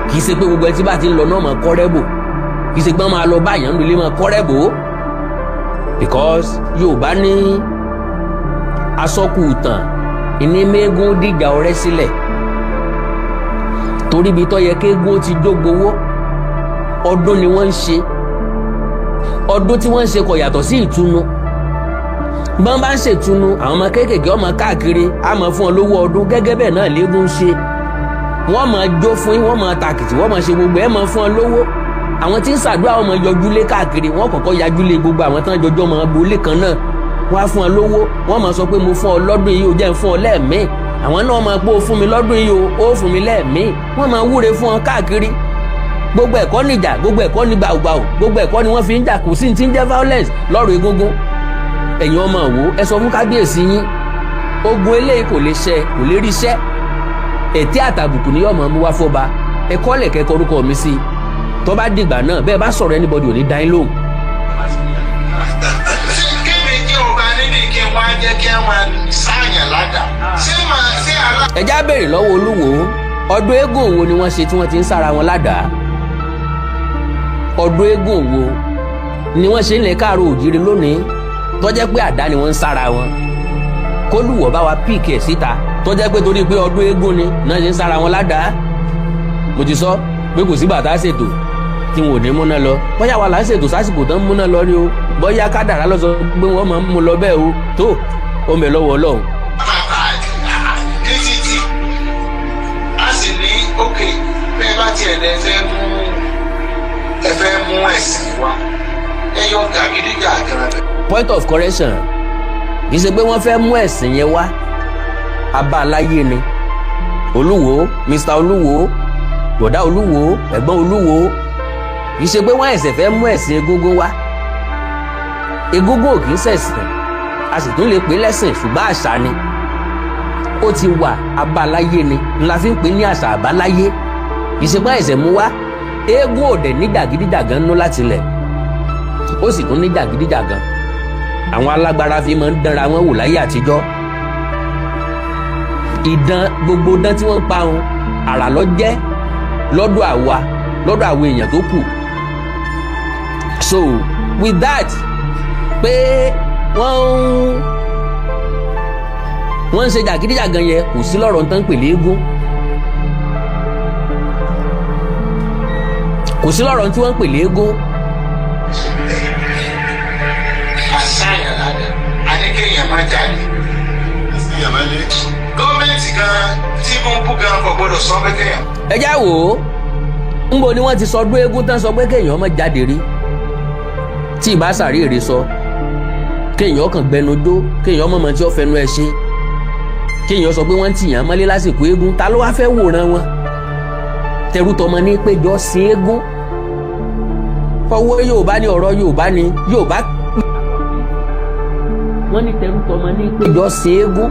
Kì í ṣe pé gbogbo ẹni tí bá ti ń lọ náà máa kọ́rẹ́ bò. Kì í ṣe pé wọ́n máa lọ báyàn ń lulẹ̀ máa kọ́rẹ́ bò ó, because Yorùbá ní asọ́kù ìtàn ìní mẹ́gún dìjà ọ̀rẹ́ sílẹ̀, torí ibi tó yẹ kéégún ó ti jógbówó, ọdún ni wọ́n ń ṣe. Ọdún tí wọ́n ń ṣe kò yàtọ̀ sí ìtùnú. Bọ́n bá ń ṣètùnú, àwọn ọmọ kéékèèké ọmọ káàkiri á máa fún ọ lówó ọdún. Gẹ́gẹ́ bẹ́ẹ̀ náà léégún ń ṣe. Wọ́n máa jó fún yín, wọ́n máa tàkìtì, wọ́n máa ṣe gbogbo ẹ̀, máa fún ọ lówó. Àwọn tí ń ṣàdúrà, wọ́n máa yọjúlé káàkiri. Wọ́n kọ́kọ́ yajúlé gbogbo àwọn tán jọjọ́ máa gbolé kan náà, wọ́n á fún ọ lówó. Wọ́n máa sọ pé mo fún ọ lọ́dún yìí, ó jẹ́ ń fún ọ lẹ́ẹ̀mí. Àwọn náà máa pé o fún mi lọ́dún yìí, o ó fún mi lẹ́ẹ̀mí. Wọ́n máa wúre fún ọ káàkiri. Gbogbo ẹ̀kọ́ níjà, gbogbo ẹ̀kọ́ ní gbàùgbàù, gbogbo ẹ̀kọ́ ni wọ́n fi ń jà. Kò sí ti ń jẹ́ violence lọ́rọ̀ egúngún. Ẹ̀yin ọmọ wo, ẹ sọ fún kábíyèsí yín, ogun eléyìí kò lè ṣẹ, kò lè ríṣẹ́. Ètí àtàbùkù ni yóò máa mú wá fọba. Ẹ kọ́lẹ̀ kẹ́kọ̀ọ́ orúkọ mi sí i. Tó bá dìgbà náà, bẹ́ẹ̀ bá sọ̀rọ̀, anybody ò ní dá yín lóhùn. Ṣé kébì kí ọba níbi kí n wá jẹ́ kí ẹ máa sáàyàn ládàá? Ṣé màá ṣé alá. Ẹ já béèrè lọ́wọ́ olúwo, ọdún eégún wo ni wọ́n ṣe tí wọ́n ti ń sára wọn ládàá? Ọdún eégún wo ni wọ́n ṣe ń lè káàró òjìrì lónìí tó jẹ́ pé àdá ni wọ́n ń sára wọn? Kólúwọ̀ bá wa pick ẹ̀ síta, tó jẹ́ pé torí pé ọdún eégún ni náà ṣe ń sára wọn ládàá. Mo ti sọ pé kò sígbà tá a ṣètò tí wọn ò ní múná lọ. Bóyá wà là ń ṣètò sásìkò tán múná lọ ni o, bóyá kádàrá lọ sọ pé wọ́n máa ń mú lọ bẹ́ẹ̀ o, tó ó ń bẹ lọ́wọ́ Ọlọ́run. Ní títì a sì ní òkè bẹ́ẹ̀ bá tiẹ̀ lẹ fẹ́ mú, ẹ fẹ́ mú ẹ̀sìn wa, ẹ yọ gàgídígàgan rẹ̀. Point of correction: kì í ṣe pé wọ́n fẹ́ mú ẹ̀sìn yẹn wá, abáláyé ni. Olúwo, Mr Olúwo, bọ̀dá Olúwo, ẹ̀gbọ́n Olúwo, kì í ṣe pé wọ́n ẹ̀sẹ̀ fẹ́ mú ẹ̀sìn egúngún wá. Egúngún ò kì í ṣẹ̀sìn, a sì tún lè pè lẹ́sìn, ṣùgbọ́n àṣà ni. Ó ti wà, abáláyé ni ńlá fi ń pè ní àṣà àbáláyé. Kì í ṣe pé ẹ̀sẹ̀ mú wá. Eégún ò dẹ̀ ní jàgídíjàgan nú láti lẹ̀, ó sì tún ní jàgídíjàgan àwọn alágbára fi máa ń dánra wọn wò láyé àtijọ́. Ìdán gbogbo dán tí wọ́n ń pa wọn, àrà ló jẹ́ lọ́dọ̀ àwa, lọ́dọ̀ àwọn èèyàn tó kù. So with that, pé wọ́n ń ṣe jàgídíjàgan yẹn, kò sí lọ́rọ̀ tán pèlè eégún, kò sí lọ́rọ̀ tí wọ́n ń pèlè eégún. Àṣàyàn ládàá a ní kéèyàn má jáde. Gọ́ọ̀mẹ̀ntì gan, Tinubu gan kò gbọdọ̀ sọ pé kéèyàn. Ẹ já wò ó, ńbo ni wọ́n ti sọ ọdún eégún tán sọ pé kéèyàn má jáde rí? Tí ìbá sàrí èrè sọ kéèyàn kàn gbẹnudó, kéèyàn mọ̀mọ́ tí ó fẹnu ẹ ṣe, kéèyàn sọ pé wọ́n ń tìyàn mọ́lé lásìkò eégún, ta ló wá fẹ́ wòran wọn? Tẹrútọmọ ní péjọ sí eégún. Ọwọ́ Yorùbá ní ọ̀rọ̀ Yorùbá ní Yorùbá. Wọ́n ní tẹrútọmọ ní péjọ sí eégún,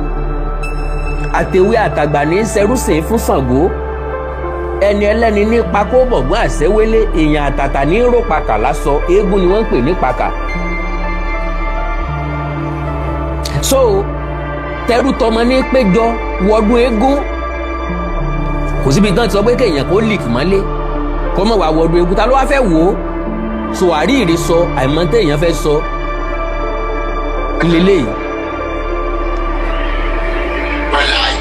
àtẹ̀wé àtàgbà ní sẹrúsìn fún Ṣàngó, ẹni ẹlẹ́ni ní pakó bọ̀gbọ́n àṣẹwélé, èèyàn àtàtà ní ròpàkà lásọ. Eégún ni wọ́n ń pè ní pàkà. So tẹrútọmọ ní péjọ wọdún eégún. Kò síbi tán ti sọ pé kéèyàn kó lìkì mọ́lé kó mọ̀ wá wọdún eégún. Ta ló wá fẹ́ wò ó? So àríìrí sọ àìmọ́ téèyàn fẹ́ sọ. Lélẹ́yìí. Wàláì,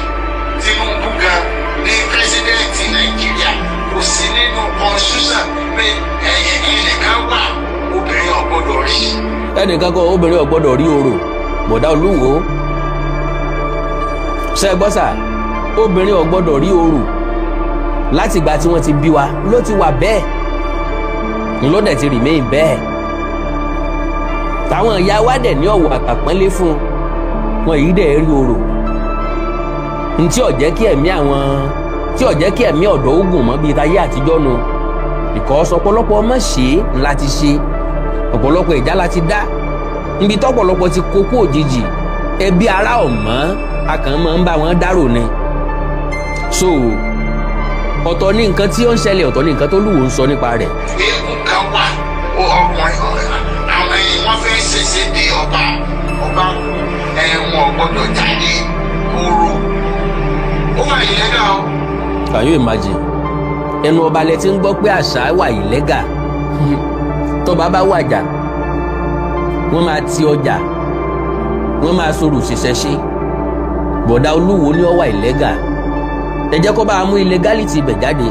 Tinubu gan ní president Nàìjíríà, kò sí nínú constitution pé ẹ̀yìn ẹnìkan wà, obìnrin ò gbọ́dọ̀ rí. Ẹnìkan kan, obìnrin ò gbọ́dọ̀ rí orò. Bọ̀dá Olúwo, ṣe é gbọ́ sà? Obìnrin ò gbọ́dọ̀ rí orò, látìgbà tí wọ́n ti bí wa ló ti wà bẹ́ẹ̀, ló dẹ̀ ti remain bẹ́ẹ̀. Táwọn ìyá wa dẹ̀ ní ọ̀wọ̀ àtàpọ́nlé fún wọn yìí dẹ̀ rí orò ntí ó jẹ́ kí ẹ̀mí àwọn tí ó jẹ́ kí ẹ̀mí ọ̀dọ́ ogun mọ́ bíi táyé àtijọ́ nu, because ọ̀pọ̀lọpọ̀ ọmọ ṣe é ńlá ti ṣe, ọ̀pọ̀lọpọ̀ ìjà la ti dá níbi tọ́pọ̀lọpọ̀ ti kókó òjijì. Ẹbí ará ọ̀mọ́ a kàn máa ń bá wọn dárò ni. So ọ̀tọ̀ ní nǹkan tí ó ń ṣẹlẹ̀, ọ̀tọ̀ ní nǹkan tó lùwò ń sọ nípa rẹ̀. Eégún kan wà, ó ọkùnrin, àwọn ẹni wọ́n fẹ́ ṣẹ̀ṣẹ̀ dé ọba, ọba kú, ẹ̀wọ̀n ò gbọ́dọ̀ jáde kóró, ó wà ìlẹ́gà o. Can you imagine? Ẹnu ọba lẹ ti ń gbọ́ pé àṣà wà illegal. Tọba bá wàjà, wọ́n máa ti ọjà, wọ́n máa sọ̀rọ̀ ṣiṣẹ́ ṣe. Bọ̀dá Olúwo ní ó wà illegal. Ẹ jẹ́ kó bá a mú illegality ibẹ̀ jáde.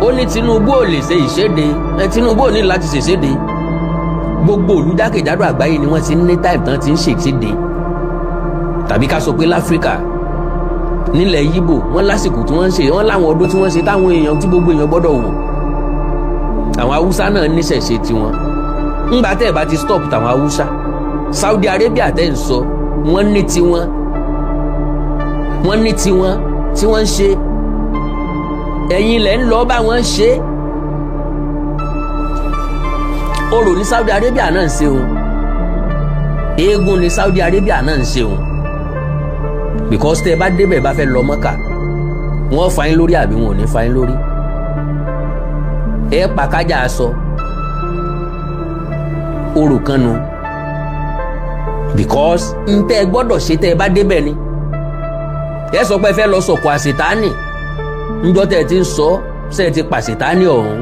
Ó ní Tinubu ò lè ṣe ìṣèdè ẹ. Tinubu ò ní láti ṣèṣèdè. Gbogbo ìlú jákèjádò àgbáyé ni wọ́n ti ń ní time tán ti ń ṣèṣèdè, tàbí ká sọ pé láfíríkà, nílẹ̀ Yíbò, wọ́n lásìkò tí wọ́n ń ṣe, wọ́n láwọn ọdún tí wọ́n ṣe táwọn èèyàn tí gbogbo èèyàn gbọ́dọ̀ wò. Àwọn Haúsá náà níṣẹ̀ṣe tiwọn. Ńgbà tẹ́ ẹ̀ bá ti stop tàwọn Haúsá, Saudi Arabia tẹ́ ń sọ, wọ́n ní tiwọn, wọ́n ní tiwọn tí wọ́n ń ṣe. Ẹ̀yin ilẹ̀ ń lọ bá wọn ṣe. Orò ní Saudi Arabia náà ń ṣe o, eégún ní Saudi Arabia náà ń ṣe o, because tẹ́ ẹ bá débẹ̀, bá fẹ́ lọ Mọ́kà, wọ́n fa yín lórí àbí wọn ò ní fa yín lórí? Ẹ pàkájà aṣọ orò kan nu, because n tẹ́ ẹ gbọ́dọ̀ ṣe tẹ́ ẹ bá débẹ̀ ni. Ẹ sọ pé ẹ fẹ́ lọ sọ̀kò àṣetánì. Ńjọ́ tẹ́ ẹ ti ń sọ ṣe, ẹ ti pàṣetánì ọ̀hún,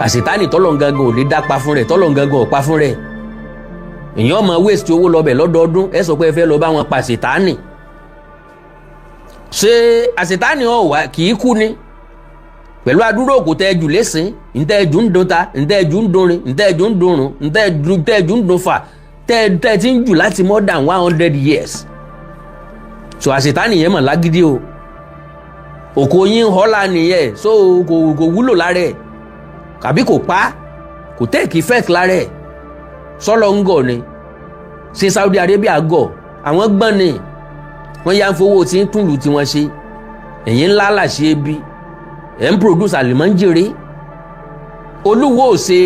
àṣetánì tọ́lọ̀ gangan ò lè dá pa fún rẹ̀, tọ́lọ̀ gangan ò pa fún rẹ̀. Èèyàn máa waste owó lọ́bẹ̀ lọ́dọọdún. Ẹ sọ pé ẹ fẹ́ lọ bá wọn pa àṣetánì. Ṣé àṣetánì ọ̀ wá kì í kú ni? Pẹ̀lú adúrò òkú tẹ́ ẹ jù lẹ́sìn, ntẹ́ ẹ jù ń dun ta, ntẹ́ ẹ jù ń dunrin, ntẹ́ ẹ jù ń dunrun, ntẹ́ ẹ jù ń dun fà, tẹ́ ẹ ti ń jù láti more than 100 years. So àṣetánì yẹn mọ̀ lágídí o. Òkò yín họ́lá nìyẹn. So kò wúlò lára ẹ̀, àbí kò pa, kò take effect lára ẹ̀. Sọlọ ń gọ̀ ni? Ṣé Saudi Arabia gọ̀? Àwọn gbọ́n ni wọ́n yá ń fowó tí ń túlù tí wọ́n ṣe. Ẹ̀yìn ńlá làṣẹ ebi ẹ̀ ń produce àlùmọ́ńjèrè. Olúwo ò ṣe,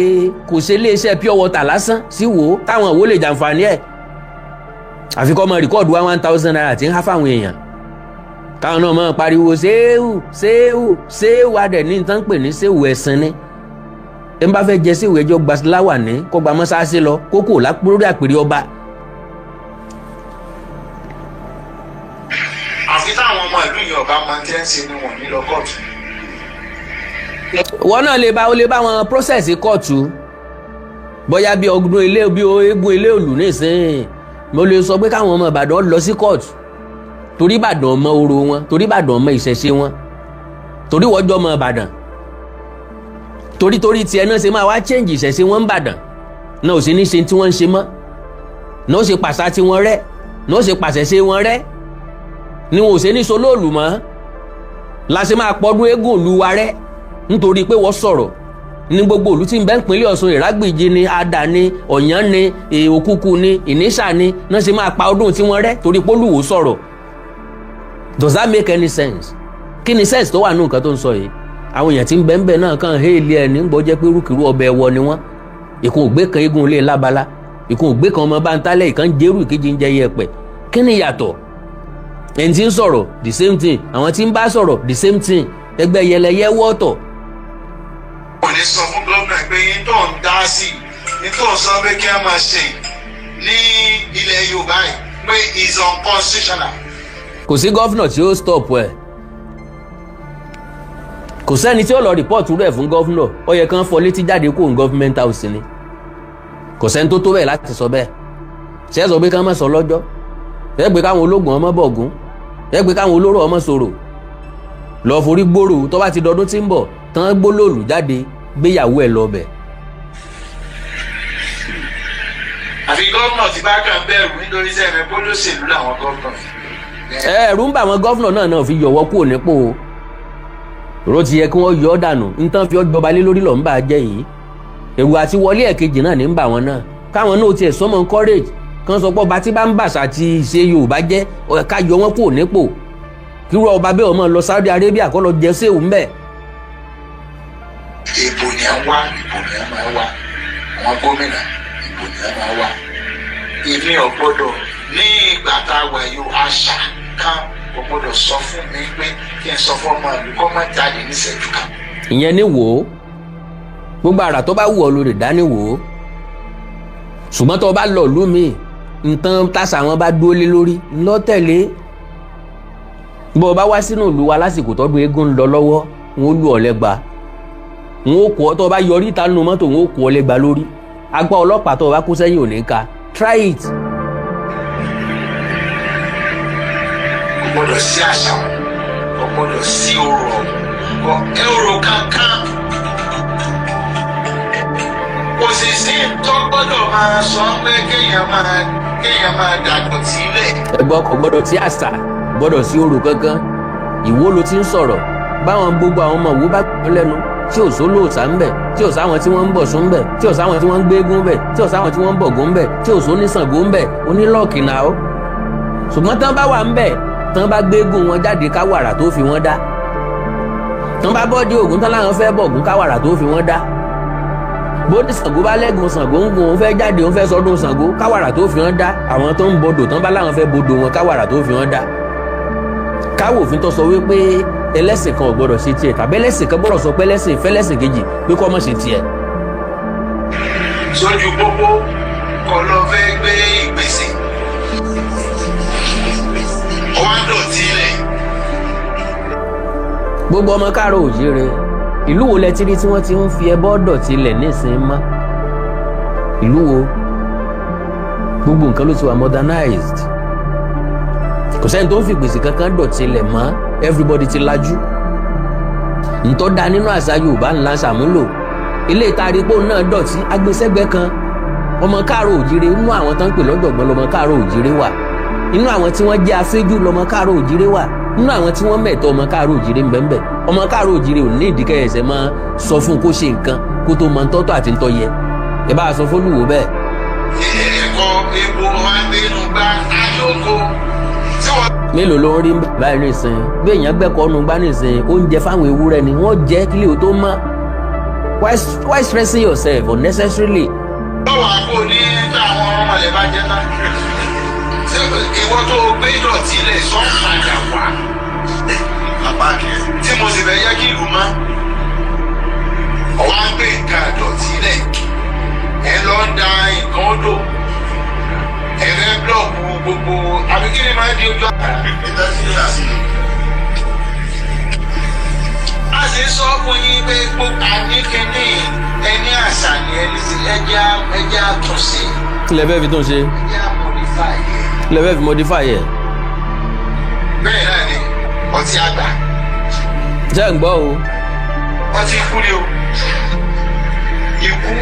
kò ṣe iléeṣẹ́ pure water lásán sí wo táwọn òwò lè jàǹfààní ẹ̀, àfi kọ́ mọ record wá ₦1,000 tí ń há fáwọn èèyàn, káwọn náà máa pariwo séwù séwù séwù. Adẹ̀ ní nǹkan pè ní séwù, ẹ̀sìn ni. Ẹ ń bá fẹ́ jẹ séwù, ẹjọ́ gba láwà ní kó gba mọ́sáàsì lọ kókò lórí àpèrè ọba. Àfi táwọn ọmọ ìlú yìí ọba máa ń tẹ́ ń ṣe ni wọ́n ní lọ kóòtù. Wọn náà lè bá, ó lè bá wọn process kóòtù, bóyá bí ọdún ilé, bí eégún ilé òlù nísìnyí. Mo lè sọ pé káwọn ọmọ Ìbàdàn lọ sí kóòtù, torí Ìbàdàn ọmọ orò wọn, torí Ìbàdàn ọmọ ìṣẹ̀ṣe wọn, torí wọ́n jọ ọmọ Ìbàdàn, torí tiẹ̀ náà ṣe máa wá change ìṣẹ̀ṣe wọn ń bàdàn náà, ò sí ní ṣe tí wọ́n ń ṣe mọ́ náà, ó ṣe pàṣà tí wọ́n rẹ́ náà, ó ṣe pàṣẹ ṣe wọ́n rẹ́ ni wọn ò ṣe ní solóòlù mọ́, la ṣe máa pọdún eégún ìlú wa rẹ́, nítorí pé wọ́n sọ̀rọ̀ ní gbogbo ìlú tí ń bẹ ń pínlẹ̀ Ọ̀ṣun. Ìrágbìjì ni, Adà ni, Ọ̀yán ni, Òkúkú ni, Ìníṣà ni, náà ṣe máa pa ọdún tí wọ́n rẹ́ torí pólúwò sọ̀rọ̀. Does that make any sense? Kí ni sense tó wà nínú nǹkan tó ń sọ yìí? Àwọn èèyàn tí ń bẹ ń bẹ náà kàn héèlì ẹ̀ ní gbọ́ jẹ́ pé rúkìrú ọbẹ̀ ẹ̀wọ̀ ni wọ́n. Ìkun ògbé kan eégún ilé lábala, ìkun ògbé kan ọmọ báńtálẹ̀, ìkan jẹ́rù, ìkejì ń jẹ yẹpẹ̀. Kí ni ìyàtọ̀? Ẹni tí ń sọ̀rọ̀, the same thing. Àwọn tí ń bá sọ̀rọ̀, the same thing. Ẹgbẹ́ yẹlẹyẹ wọ́ọ̀tọ̀. Kò ní sọ fún gómìnà pé yín tó ń dá sí, yín tó ń sọ pé kí wọ́n máa ṣe ní ilẹ̀ Yorùbá yìí pé is unconstitutional. Kò sí governor tí ó stop ẹ̀. Kò sẹ́ni tí ó lọ report rẹ̀ fún governor. Ó yẹ kán fọ létí jáde kó ní government house ni. Kò sẹ́ni tó tó bẹ́ẹ̀ láti sọ bẹ́ẹ̀. Ṣe é sọ pé ká má sọ lọ́jọ́? Ẹ pé káwọn ológun ọmọ bọ̀gún, ẹ pé káwọn olóró ọmọ sọ̀rọ̀ lọ́ọ́ forí gbòòrò. Tó bá ti dọdún tí ń bọ̀ tán, gbólóòlù jáde, gbéyàwó ẹ̀ lọ bẹ̀. Àfi gómìnà tí bá kàn bẹ̀rù nítorí sẹ́mi bólóṣèlú làwọn gómìnà. Ẹ̀rù ń bà àwọn governor náà fi yọ̀wọ́ kúrò nípò ró ti yẹ kí wọ́n yọ ọ́ dànù. Nǹkan fi ọjọba lé lórí lọ́n bá a jẹ́ yìí. Èrò àti wọlé ẹ̀kejì náà ní ń bà wọ́n náà, káwọn náà tiẹ̀ sọmọ encourage kan sọ pé ọba tí bá ń bàṣà àti ìṣe Yorùbá jẹ́, ká yọ wọ́n kúrò nípò, kí irú ọba bẹ́ẹ̀ ọmọ lọ Saudi Arabia kó lọ jẹ séwù ńbẹ̀. Ìbò ni à ń wá, ìbò ni à máa wá àwọn gómìnà, ìbò ni à máa wá. Èmi ò gbọ́dọ̀ ní ìgbà tá a wà yìí, àṣà kan kò gbọ́dọ̀ sọ fún mi pé kí n sọ fún ọmọ ìlú kó má jáde níṣẹ́jú kan. Ìyẹn ní wò ó, gbogbo àrà tó bá wù ọ́ lórí dání wò ó, ṣùgbọ́n tó o bá lọ ìlú mi, nǹkan tàṣà wọn bá dúró lé lórí ńlọ tẹ̀lé. Bó o bá wá sínú ìlú wa lásìkò tọdún eégún ń lọ lọ́wọ́, wọn ó lù ọ́ lẹ́gba, wọn ó kó ọ. Tó o bá yọrí ìta nínú mọ́tò, wọn ó kó ọ lẹ́gba lórí. Agbá ọlọ́pàá tó o bá kó sẹ́yìn ò ní ka. Try it. Kò gbọ́dọ̀ sí àṣà wọn, kò gbọ́dọ̀ sí orò kò orò kankan, kò sì sí tó gbọ́dọ̀ máa sọ pé kéèyàn máa dàgbọ̀ sílẹ̀. Ẹgbọ́n, kò gbọ́dọ̀ sí àṣà, gbọ́dọ̀ sí orò kankan. Ìwó ló ti ń sọ̀rọ̀ báwọn. Gbogbo àwọn ọmọ ìwó bá gbọ́ lẹ́nu tí ò sólóòsà ń bẹ̀, tí ò sáwọn tí wọ́n ń bọ̀ sún ń bẹ̀, tí ò sáwọn tí wọ́n ń gbégún bẹ̀, tí ò sáwọn tí wọ́n ń bọ̀gún bẹ̀, tí ò sóníṣàngó ń bẹ̀, onílọ́ọ̀kì náà ó. Ṣùgbọ́n tán bá wà ń bẹ̀, tán bá gbégún wọn jáde, káwàrà tó fi wọ́n dá. Tán bá bọ́ọ̀dì Ògún tán láwọn fẹ́ bọ̀gún, káwàrà tó fi wọ́n dá. Bó ní Ṣàngó bá lẹ́gùn Ṣàngó ń gun, òun fẹ́ jáde, òun fẹ́ sọdún Ṣàngó, káwàrà tó fi wọ́n dá. Àwọn tó ń bodò, tán bá láwọn fẹ́ bodò wọn, káwàrà tó fi wọ́n dá. Káwò òfin tó sọ wípé ẹlẹ́sìn kan ò gbọ́dọ̀ ṣe tiẹ̀, tàbí ẹlẹ́sìn kan gbọ́dọ̀ sọ pé ẹlẹ́sìn fẹ́lẹ́sìn kejì pé kó má ṣe tiẹ̀. Sójú pópó kọ́ ló fẹ́ gbé ìgbésẹ̀, wọ́n á dọ̀tí lẹ̀. Gbogbo ọmọ káàárọ̀ òjíire, ìlú wo lẹ ti rí tí wọ́n ti ń fi ẹbọ dọ̀tí lẹ̀ nísìnyí mọ́? Ìlú wo? Gbogbo nǹkan ló ti wà modernized. Kò sẹ́ni tó ń fi gbèsè kankan dọ̀tí lẹ̀ mọ́. Everybody ti lajú. Ntọ́ da nínú àṣà Yorùbá ńlá ṣàmúlò. Ilé ìtàrípò náà dọ̀tí agbésẹ́gbẹ́ kan. Ọmọ káàárọ̀ òjíire, inú àwọn tó ń pè lọ́jọ̀gbọ́n lọmọ káàárọ̀ òjíire wà, inú àwọn tí wọ́n jẹ́ afẹ́jú lọmọ káàárọ̀ òjíire wà, inú àwọn tí wọ́n mẹ̀tọ́ ọmọ káàárọ̀ òjíire ń bẹ́ẹ̀ bẹ́ẹ̀. Ọmọ káàárọ̀ òjíire ò ní ìdíkẹ́ ẹ̀sẹ̀ máa sọ fún kó ṣe nǹkan kó tó mọ ntọ́tọ́ àti ntọ́ yẹ. Ẹ bá a sọ fólúwo bẹ́ẹ̀. Ẹ̀kọ́ epo wa gbé inú gbá ayóko tí wọ́n. Mélòó ló ń rí báyìí nìsín? Bí èèyàn gbẹ́kọ̀ọ́ nu gbá nìsín, oúnjẹ fáwọn ewúrẹ́ ni wọ́n jẹ́ kílẹ̀ tó mọ́. Why stressing yourself unnecessarily? Lọ́wọ́ àpò ní táwọn ọmọlẹ̀ bá jẹ́ tán. Ṣé ìwọ tó gbé ìdọ̀tí lẹ̀ sọ padà wá? Tí mo sì fẹ́ yẹ kí ìlú mọ́. Ọwọ́ á gbé nǹkan ìdọ̀tí lẹ̀. Ẹ lọ ń da nǹkan odò. Ẹ fẹ́ block gbogbo àbí kí ni máa di ojú àgbàrá? A sì ń sọ fún yín pé gbogbo àníkíní ẹni àṣà ni ẹni sí ẹjẹ́ àtúnṣe. Kí lẹ fẹ́ fi tún ṣe? Ẹjẹ́ àmodify ẹ̀. Kí lẹ fẹ́ fi modify ẹ̀? Bẹ́ẹ̀ náà ni ọtí àgbà. Ṣé ń gbọ́ o? Ọtí ikú ni o. Ikú,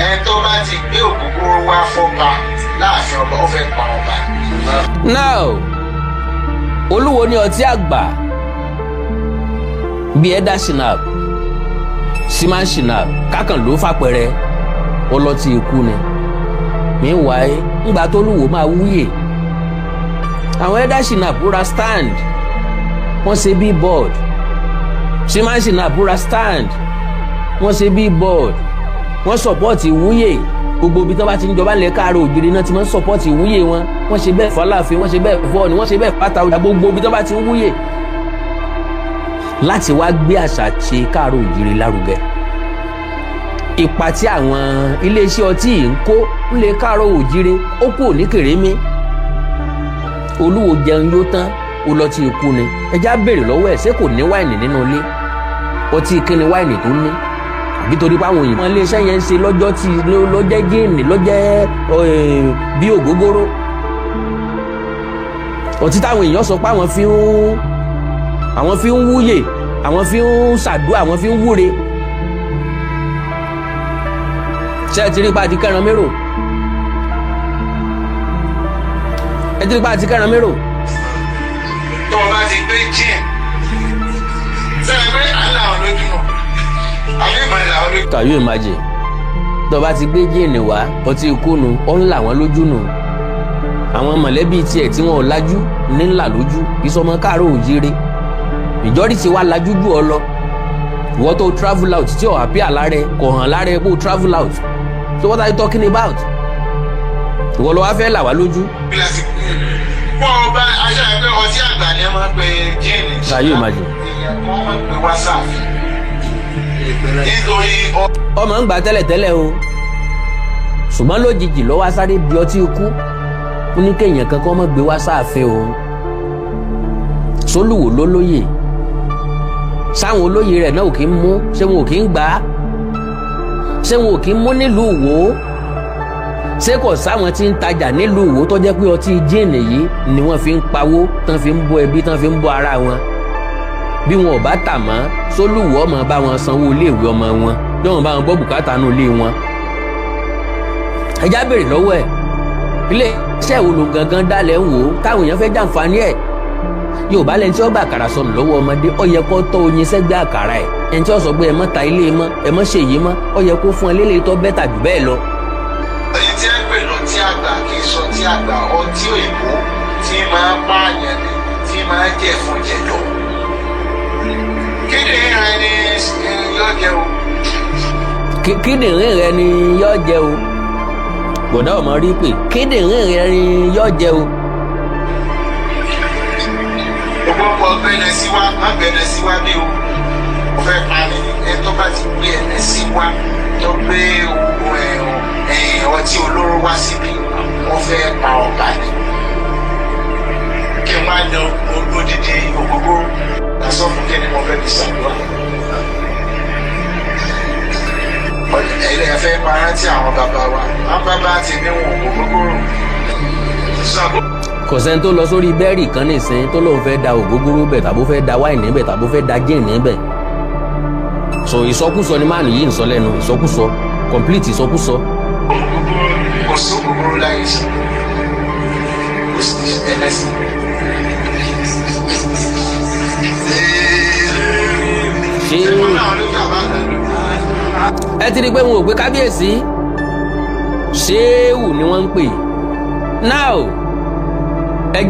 ẹni tó bá ti gbé ògógóró wá fọ́ba láàfin ọba, ó fẹ́ pa ọba. Now, olúwo ní ọtí àgbà bíi ẹ̀dá shinap, seaman shinap kákan ló fàpẹrẹ ọlọ́tí ikú ni. Meanwhile, ńgbà tó lúwo máa wúyè, àwọn ẹ̀dá shinap ra stand, wọ́n ṣe billboard. Seaman shinap ra stand, wọ́n ṣe billboard, wọ́n support ìwúyè. Gbogbo ibi tí wọ́n bá ti ń jọba ńlẹ̀ káàárọ̀ òjìrì náà ti máa ń support ìwúyè wọn. Wọ́n ṣe bẹ́ẹ̀ fọláàfin, wọ́n ṣe bẹ́ẹ̀ fọ́ọ̀nì, wọ́n ṣe bẹ́ẹ̀ fàtàwùjà, gbogbo ibi tí wọ́n bá ti ń wúyè láti wá gbé àṣà ṣe káàárọ̀ òjìrì lárugẹ. Ipa tí àwọn iléeṣẹ́ ọtí yìí ń kó ńlẹ̀ káàárọ̀ òjìrì, ó kù ní kèrémí. Olúwo jẹun yó tán, ó lọ tí ikú ni. Ẹjá béèrè lọ́wọ́ ẹ̀, ṣé kò ní wáìnì nínú ilé? Ọtí kíni wáìnì tó ní? Àbí torí pé àwọn òyìnbó iléeṣẹ́ yẹn ń ṣe lọ́jọ́ tí lọ́jẹ́ gin, lọ́jẹ́ bí ògógóró, ọtí táwọn èèyàn sọ pé àwọn fi ń wúyè, àwọn fi ń ṣàdúrà, àwọn fi ń wúre. Ṣé ẹ ti rí pa àti kẹran mérò? Ẹ ti rí pa àti kẹran mérò. Tó o bá ti gbé gin sẹ́yìn pé à ń là wọn lójú nù, àbí ìmọ̀ ẹ̀ là wọn lójú. Can you imagine? Tó o bá ti gbé gin wá, ọtí ikú nu, ó ń là wọ́n lójú nù. Àwọn mọ̀lẹ́bí tiẹ̀ tí wọn ò lajú ní ńlá lójú. Ìsọmọ káàárọ̀ òjíire ìjọ́rí ti wá lajú jù ọ lọ. Ìwọ tó travel out tí ò happy àlárẹ kò hàn lára ẹ kó travel out, so what are you talking about? Ìwọ ló wá fẹ́ là wá lójú. Bọ́ ọ bá aṣọ ẹgbẹ́ ọtí àgbà ni ẹ máa ń pe gin. Can you imagine? Èèyàn kan máa ń pe wá sáàfin nítorí Ọmọ ń gbà tẹ́lẹ̀tẹ́lẹ̀ o, ṣùgbọ́n lójijì ló wá sáré di ọtí ikú. Ó ní kéèyàn kankan má gbé wá sáàfin òun. Sólùwò ló lóye, sáwọn olóyè rẹ̀ náà ò kí ń mú? Ṣé wọn ò kí ń gbà á? Ṣé wọn ò kí ń mú nílùú Ìwó? Ṣé kò sáwọn tí ń tajà nílùú Ìwó tó jẹ́ pé ọtí gin yìí ni wọ́n fi ń pawó, tán fi ń bọ́ ẹbí, tán fi ń bọ́ ara wọn? Bí wọn ò bá tà mọ́, sólùwọ́ ọmọ bá wọn sanwó iléèwé ọmọ wọn, bí wọn bá wọn gbọ́ bùkátà nù ilé wọn? Ẹjá béèrè lọ́wọ́ ẹ̀, ilé iṣẹ́ wo ló gangan dálẹ̀ ń wò ó táwọn èèyàn fẹ́ jàǹfààní ẹ̀? Yorùbá lẹni tí ó gbà àkàrà sọnù lọ́wọ́ ọmọdé, ó yẹ kó tọ́ oyin sẹ́gbẹ́ àkàrà ẹ̀. Ẹni tí ó sọ pé ẹ mọ́ ta ilé mọ́, ẹ mọ́ ṣèyí mọ́, ó yẹ kó fún ẹ lélẹ̀ tó better jù bẹ́ẹ̀ lọ. Èyí tí ẹ pè lọtí àgbà kì í sọ tí àgbà, ọtí òyìnbó tí máa ń pààyàn ni, tí máa ń jẹ fún jẹ̀dọ̀. Kíndìnrín rẹ ni yóò jẹ o. Kíndìnrín rẹ ni yóò jẹ o. Bọ̀dá ọmọ rí pé kíndìnrín rẹ ni yóò jẹ o. Gbogbo ọkọ̀ gbẹ̀nẹ̀ sí wa, má gbẹ̀nẹ̀ sí wa bí o. Mo fẹ́ pa ni ẹni tó bá ti gbé ẹ̀nẹ̀ sí wa, tó gbé ọtí olóró wá síbí, wọ́n fẹ́ pa ọba ni. Kí n wá yan odidi ògógóró lásán fún kí ni mo fẹ́ fi ṣàdúrà? Ẹ̀yin fẹ́ máa rántí àwọn bàbá wa, àwọn bàbá ti ní wọn ògógóró. Ṣàngó Kò sẹ́ni tó lọ sórí bẹ́ẹ̀rì kan nìsín tó lóun fẹ́ da ògógóró bẹ̀, tàbó fẹ́ da wáìnì bẹ̀, tàbó fẹ́ da gin bẹ̀. So ìsọkúsọ ni máàlù yìí ń sọ lẹ́nu, ìsọkúsọ, complete ìsọkúsọ. Kò sí ògógóró láyé sí, kò sí ẹlẹ́sìn. Ṣé Ṣé wọn náà ló gbà bá lójú? Ẹ ti rí i pé wọn ò pé kábíyèsí, ṣéwù ni wọ́n ń pè. Now, ẹ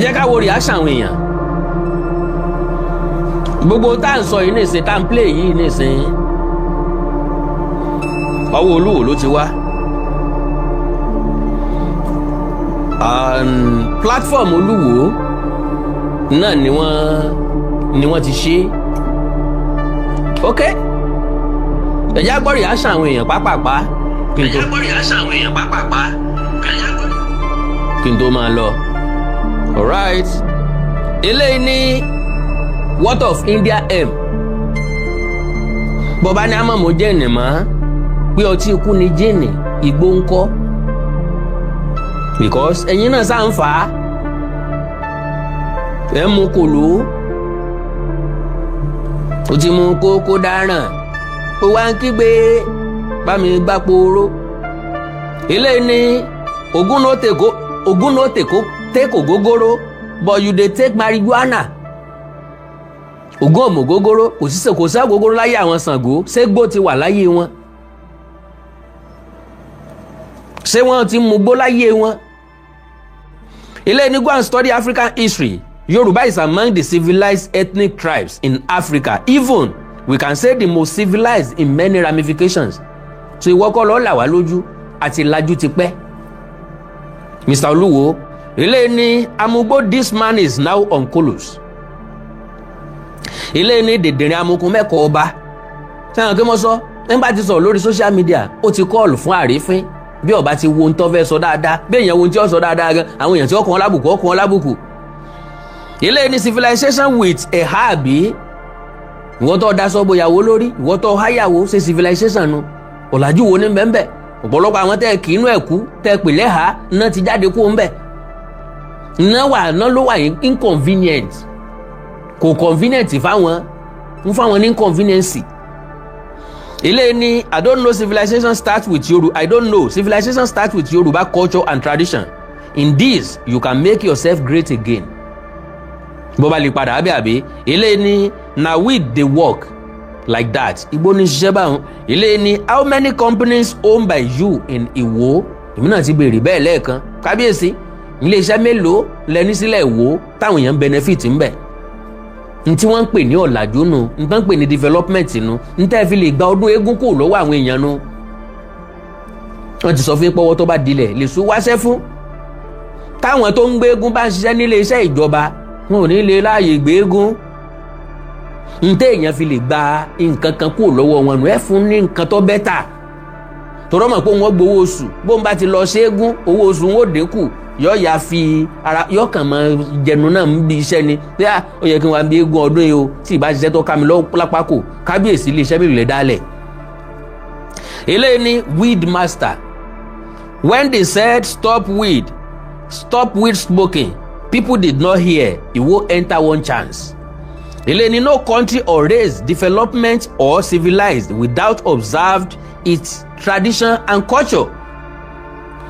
jẹ́ ká wo reaction àwọn èèyàn. Gbogbo tá à ń sọ yìí nìsín, tá à ń play yìí nìsín, ọwọ́ Olúwo ló ti wá. Platform Olúwo náà ni wọ́n ti ṣe. Ok, ẹ jẹ́ á gbọ́ reaction àwọn èèyàn pápápá kí n tó máa lọ. Alright, eléyìí ní what of India m bọ́bá ní àmọ́ gin mọ́, pé ọtí ikú ni gin, igbó ń kọ́? Because ẹ̀yin náà sá ń fà á, ẹ̀ ń mu kòló, ó ti mu kókó dáràn, ó wá ń kígbe bá mi gbá pooro. Eléyìí ní Ogun no take ògógóró, but you dey take marijuana. Ògún ọmọ ògógóró, kò sí, kò sí ògógóró láyé àwọn Ṣàngó. Ṣégbó ti wà láyé wọn? Ṣé wọ́n ti mú gbó láyé wọn? Eléyìí ní go and study African history. Yoruba is among the civilized ethnic tribes in Africa, even we can say the most civilized in many ramifications. So ìwọ kọ́ lọ́ọ́ là wá lójú, àti lajú ti pẹ́, Mr. Olúwo. Eléyìí ní amugbo, this man is now on colos. Eléyìí ní dèdèrè amukun mẹ́kọ̀ọ́ ọba. Sẹ́wọ̀n kí mo sọ nígbà tí sọ̀rọ̀ lórí social media, ó ti call fún àrífín. Bí ọba ti wo ohun tó fẹ́ sọ dáadáa, bí èèyàn wo ohun tí ó sọ dáadáa gan, àwọn èèyàn tí ó kàn án lábùkù, ó kàn án lábùkù. Eléyìí ní civilization with ẹ̀há, àbí ìwọ́n tó daṣọ bòyàwó lórí, ìwọ́n tó háyàwó ṣe civilization nu? Ọ̀làjú wo ní bẹ́ẹ̀ bẹ́ẹ̀? Ọ̀pọ̀lọpọ̀ àwọn tẹ́ kì í inú ẹ̀kú tẹ́ pè lẹ́hàá náà ti jáde kó ń bẹ̀ náà wà náà ló wà inconvenient, kò convenient fáwọn, ń fáwọn ní inconvenience. Eléyìí ní I don't know, civilization start with Yoruba. I don't know, civilization start with Yoruba culture and tradition. In this you can make yourself great again. Bó bá lè padà ábẹ́ àbí. Eléyìí ní na we dey work like that. Igbó ní ṣiṣẹ́ báwọn. Eléyìí ní how many companies owned by you in Ìwó? Èmi náà ti béèrè bẹ́ẹ̀ lẹ́ẹ̀kan. Kábíyèsí, iléeṣẹ́ mélòó lẹni sílẹ̀ Ìwó táwọn èèyàn benefit ń bẹ̀? N tí wọ́n ń pè ní ọ̀làjú nu, n tán ń pè ní development nu, n tẹ́ fi lè gba ọdún eégún kù lọ́wọ́ àwọn èèyàn nu. Wọ́n ti sọ fún pọ́wọ́ tó bá dilẹ̀ lè sún wáṣẹ́ fún táwọn tó ń gbé eégún bá ń ṣiṣẹ́ nílé iṣẹ́ ìjọba, wọn ò ní lè láàyè gbé eégún. N tẹ́ èèyàn fi lè gba nǹkan kan kúrò lọ́wọ́ wọn nù, ẹ fún ní nǹkan tó better, tọ́rọ́ mọ̀ pé wọ́n gbowó oṣù. Bó ń bá ti lọ ṣẹ́gun, owó oṣù wọn ò dínkù, yọ ya fi ara yọ kàn máa jẹnu náà ń bí iṣẹ́ ni pé ó yẹ kí n wá bí eégún ọdún yìí o, tí ìbá ṣiṣẹ́ tó ká mi lápá kò. Kábíyèsí, iléeṣẹ́ mélòó lè dálẹ̀? Eléyìí ní weed master. When they said stop weed, stop weed smoking, people did not hear. Ìwó enter one chance. Eléyìí ní no country or race development or civilized without observed its tradition and culture.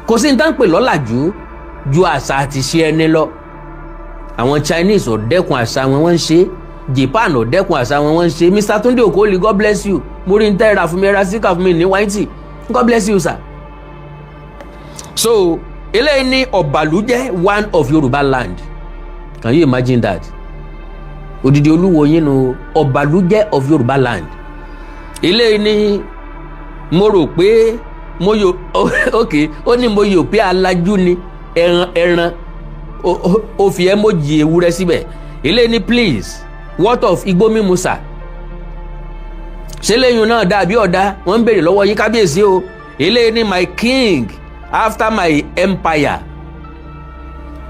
Kò sí ní tá ń pè lọ́làjú ju àṣà àti ṣe ẹni lọ. Àwọn Chinese ò dẹ́kun àṣà wọn, wọ́n ń ṣe. Japan ò dẹ́kun àṣà wọn, wọ́n ń ṣe. Mr Tunde Okoli, God bless you. Mo rí n tẹ́ ra fún mi, ra síkà fún mi ní wáìtì. God bless you, sir. So eléyìí ní ọ̀bàlújẹ́ one of Yorùbá land. Can you imagine that? Odidi olúwo yín nu, ọ̀bàlújẹ́ of Yorùbá land. Eléyìí ní mo rò pé mo yò, ok, ó ní mo yò pé alájú ni ẹran ẹran, ó fi emoji ewúrẹ́ síbẹ̀. Eléyìí ní please, what of igbó mímu, sir? Ṣé lẹ́yìn náà dàbí ọ̀dà? Wọ́n ń béèrè lọ́wọ́ yín, kábíyèsí o. Eléyìí ní my king after my empire,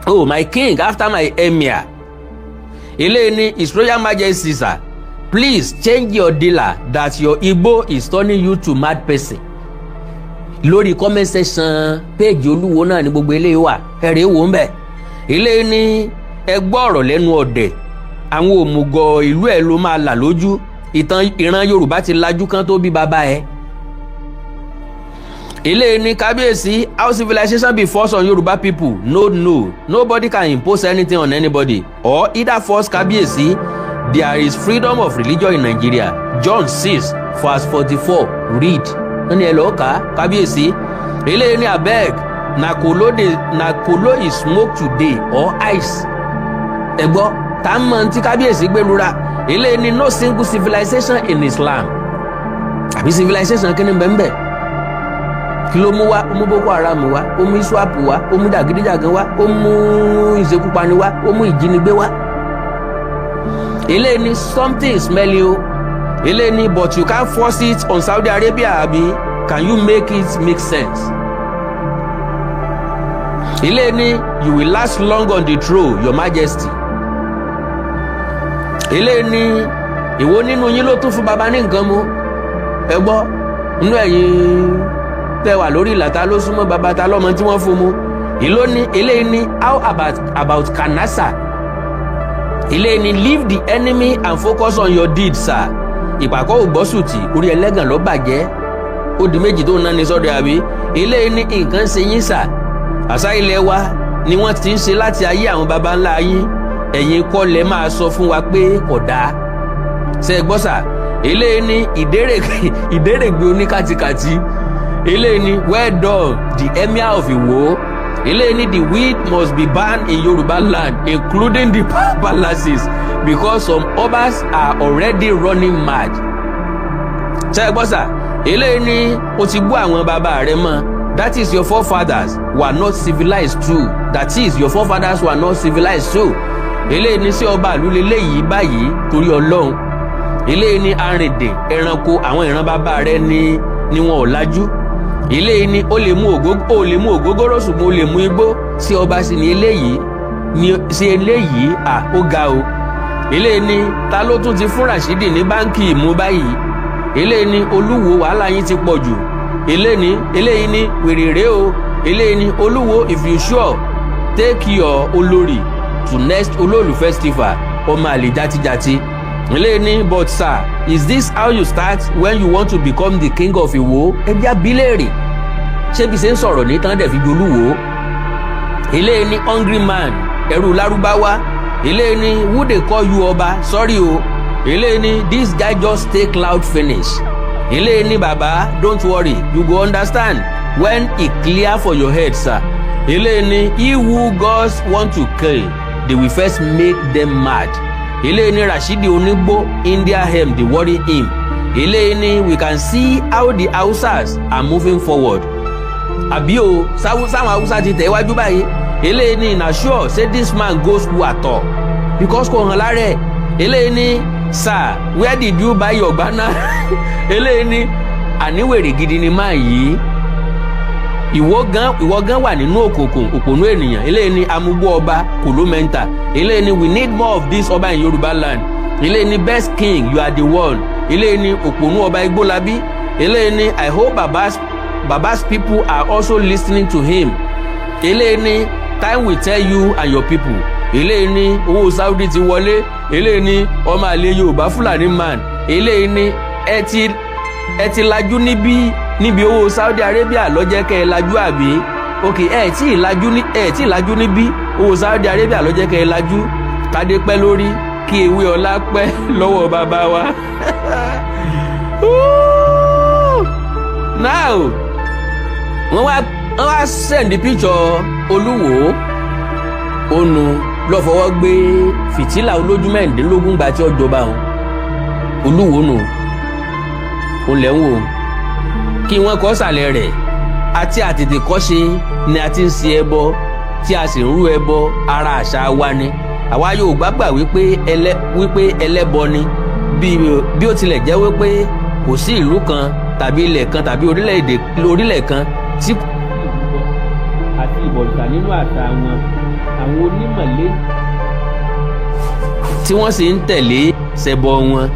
oh, my king after my emir. Eléyìí ní His Royal Majesty, sir, please change your dealer that your igbo is turning you to mad person. Lórí comment section page olúwo náà ní gbogbo eléyìí wà, ẹ̀rẹ̀ wò ń bẹ̀. Eléyìí ní ẹ gbọ́ ọ̀rọ̀ lẹ́nu ọ̀dẹ̀, àwọn òmùgọ̀ ìlú ẹ̀ ló máa là lójú. Ìtàn ìran Yorùbá ti lajú kán tó bí bàbá ẹ̀. Eléyìí ní kábíyèsí, how civilization be forced on Yorùbá people? No, no, nobody can impose anything on anybody or either force. Kábíyèsí, there is freedom of religion in Nigeria. John 6 verse 44, read. Wọ́n ní ẹ lọ́ọ́ kà á, kábíyèsí. Eléyìí ní abeg, na kolo dey, na kolo is smoke today or ice? Ẹ gbọ́ tá a mọ̀ tí kábíyèsí gbẹlura. Eléyìí ní no single civilization in Islam. Àbí civilization kí ni bẹ́ẹ̀ bẹ́ẹ̀? Kí ló mú wá? Ó mú Boko Haram wá, ó mú ISWAP wá, ó mú jàgídíjàgan wá, ó mú ìṣekúpani wá, ó mú ìjínigbé wá. Eléyìí ní something smelly o. Eléyìí ní but you can't force it on Saudi Arabia, abi? Can you make it make sense? Eléyìí ní you will last long on the throne, Your Majesty. Eléyìí ní èwo nínú yín ló tún fún baba ní nǹkan mu? Ẹ gbọ́, nínú ẹ̀yin tẹ́ wà lórí ìlà, ta ló súnmọ́ baba? Ta lọ́mọ tí wọ́n fún mu? Ìló ní eléyìí ní how about kanasa? Eléyìí ní leave the enemy and focus on your deed, sir. Ìpàkọ́ ògbọ́sùtì orí ẹlẹ́gàn ló bàjẹ́, ó di méjì tó ń náni sọ́dọ̀ àbí. Eléyìí ní nǹkan ṣe yín, sir. Àṣà ilẹ̀ wa ni wọ́n ti ń ṣe láti ayé àwọn baba ńlá yín. Ẹ̀yin kọ́ lẹ máa sọ fún wa pé kò dáa. Ṣe é gbọ́, sir? Eléyìí ní ìdérègbè oníkàtìkàtì. Eléyìí ní well done, the Emir of Iwo. Eléyìí ní the weed must be banned in Yoruba land, including the palaces, because some obas are already running mad. Ṣe é gbọ́, sir? Eléyìí ní o ti bú àwọn bàbá rẹ mọ́. That is, your forefathers were not civilized too. That is, your forefathers were not civilized too. Eléyìí ní sí ọba àlú leléyìí báyìí torí Ọlọ́run. Eléyìí ní arìndìn ẹranko, àwọn ìran bàbá rẹ ní wọn ò lajú. Eléyìí ní ó lè mú ògógóró, ṣùgbọ́n ó lè mú igbó sí ọba sí ni eléyìí. Ní ṣe eléyìí à, ó ga o. Eléyìí ní, ta ló tún ti fún Rashidi ní báńkì mú báyìí? Eléyìí ní, Olúwo, wàhálà yín ti pọ̀ jù. Eléyìí ní, wèrè o. Eléyìí ní, Olúwo, if you sure, take your olórí to next Olóòlù festival. Ọmọ àlè játijàti. Eléyìí ní, but sir, is this how you start when you want to become the king of Ìwó? Ẹbí abilérè, ṣé bí ṣe ń sọ̀rọ̀ ní tán dẹ̀ fi jolúwo. Eléyìí ní, hungry man, ẹrú Lárúbáwá. Eléyìí ní, who dey call you ọba? Sorry o. Eléyìí ní, this guy just take loud finish. Eléyìí ní, baba, don't worry, you go understand when e clear for your head, sir. Eléyìí ní, he who gods want to kill, they will first make them mad. Eléyìí ní, Rashidi onígbó, India hemp dey worry him. Eléyìí ní, we can see how the Hausas are moving forward. Àbí o, sáwọn Hausa ti tẹ̀ wájú báyìí. Eléyìí ní, na sure say this man go school at all, because kò hàn lára ẹ̀. Eléyìí ní, sir, where did you buy your gbana? Eléyìí ní, àníwèrè gidi ni máa yìí. Ìwọ gan, ìwọ gan wà nínú òkùnkùn, òpònú ènìyàn. Eléyìí ní, amúgbó ọba kòlómẹ́ntà. Eléyìí ní, we need more of this ọba in Yorùbá land. Eléyìí ní, best king, you are the one. Eléyìí ní, òpònú ọba Igbólabí. Eléyìí ní, I hope baba's people are also listening to him. Eléyìí ní, time will tell you and your people. Eléyìí ní, owó Saudi ti wọlé. Eléyìí ní, ọmọ àlè Yorùbá, Fúlàní man. Eléyìí ní, ẹ ti lajú níbi owó Saudi Arabia ló jẹ́ kẹ́ ẹ lajú, àbí? Ok, ẹ tí ì lajú níbí, owó Saudi Arabia ló jẹ́ kẹ́ ẹ lajú. Kádé pẹ́ lórí, kí ewé ọlá pẹ́ lọ́wọ́ bàbá wa. Ooh! Now wọ́n wá send picture Olúwo ònu lọ fọwọ́ gbé fìtílà olójú 16 gba tí ó jọba òun. Olúwo nù, òun lẹ́ ń wò. Kí wọ́n kọ́ sàlẹ̀ rẹ̀ àti àtètèkọ́ṣe ni a ti ń ṣe ẹbọ tí a sì ń rú ẹbọ. Ara àṣà wa ni. Àwa Yorùbá gbà wípé ẹlẹ́bọ ni. Bí ó tilẹ̀ jẹ́ wípé kò sí ìlú kan tàbí ilẹ̀ kan tàbí orílẹ̀-èdè orílẹ̀ kan tí kò sí ìrúbọ àti ìbọ̀rìṣà nínú àṣà wọn, àwọn onímọ̀lé tí wọ́n sì ń tẹ̀lé ṣẹbọ wọn,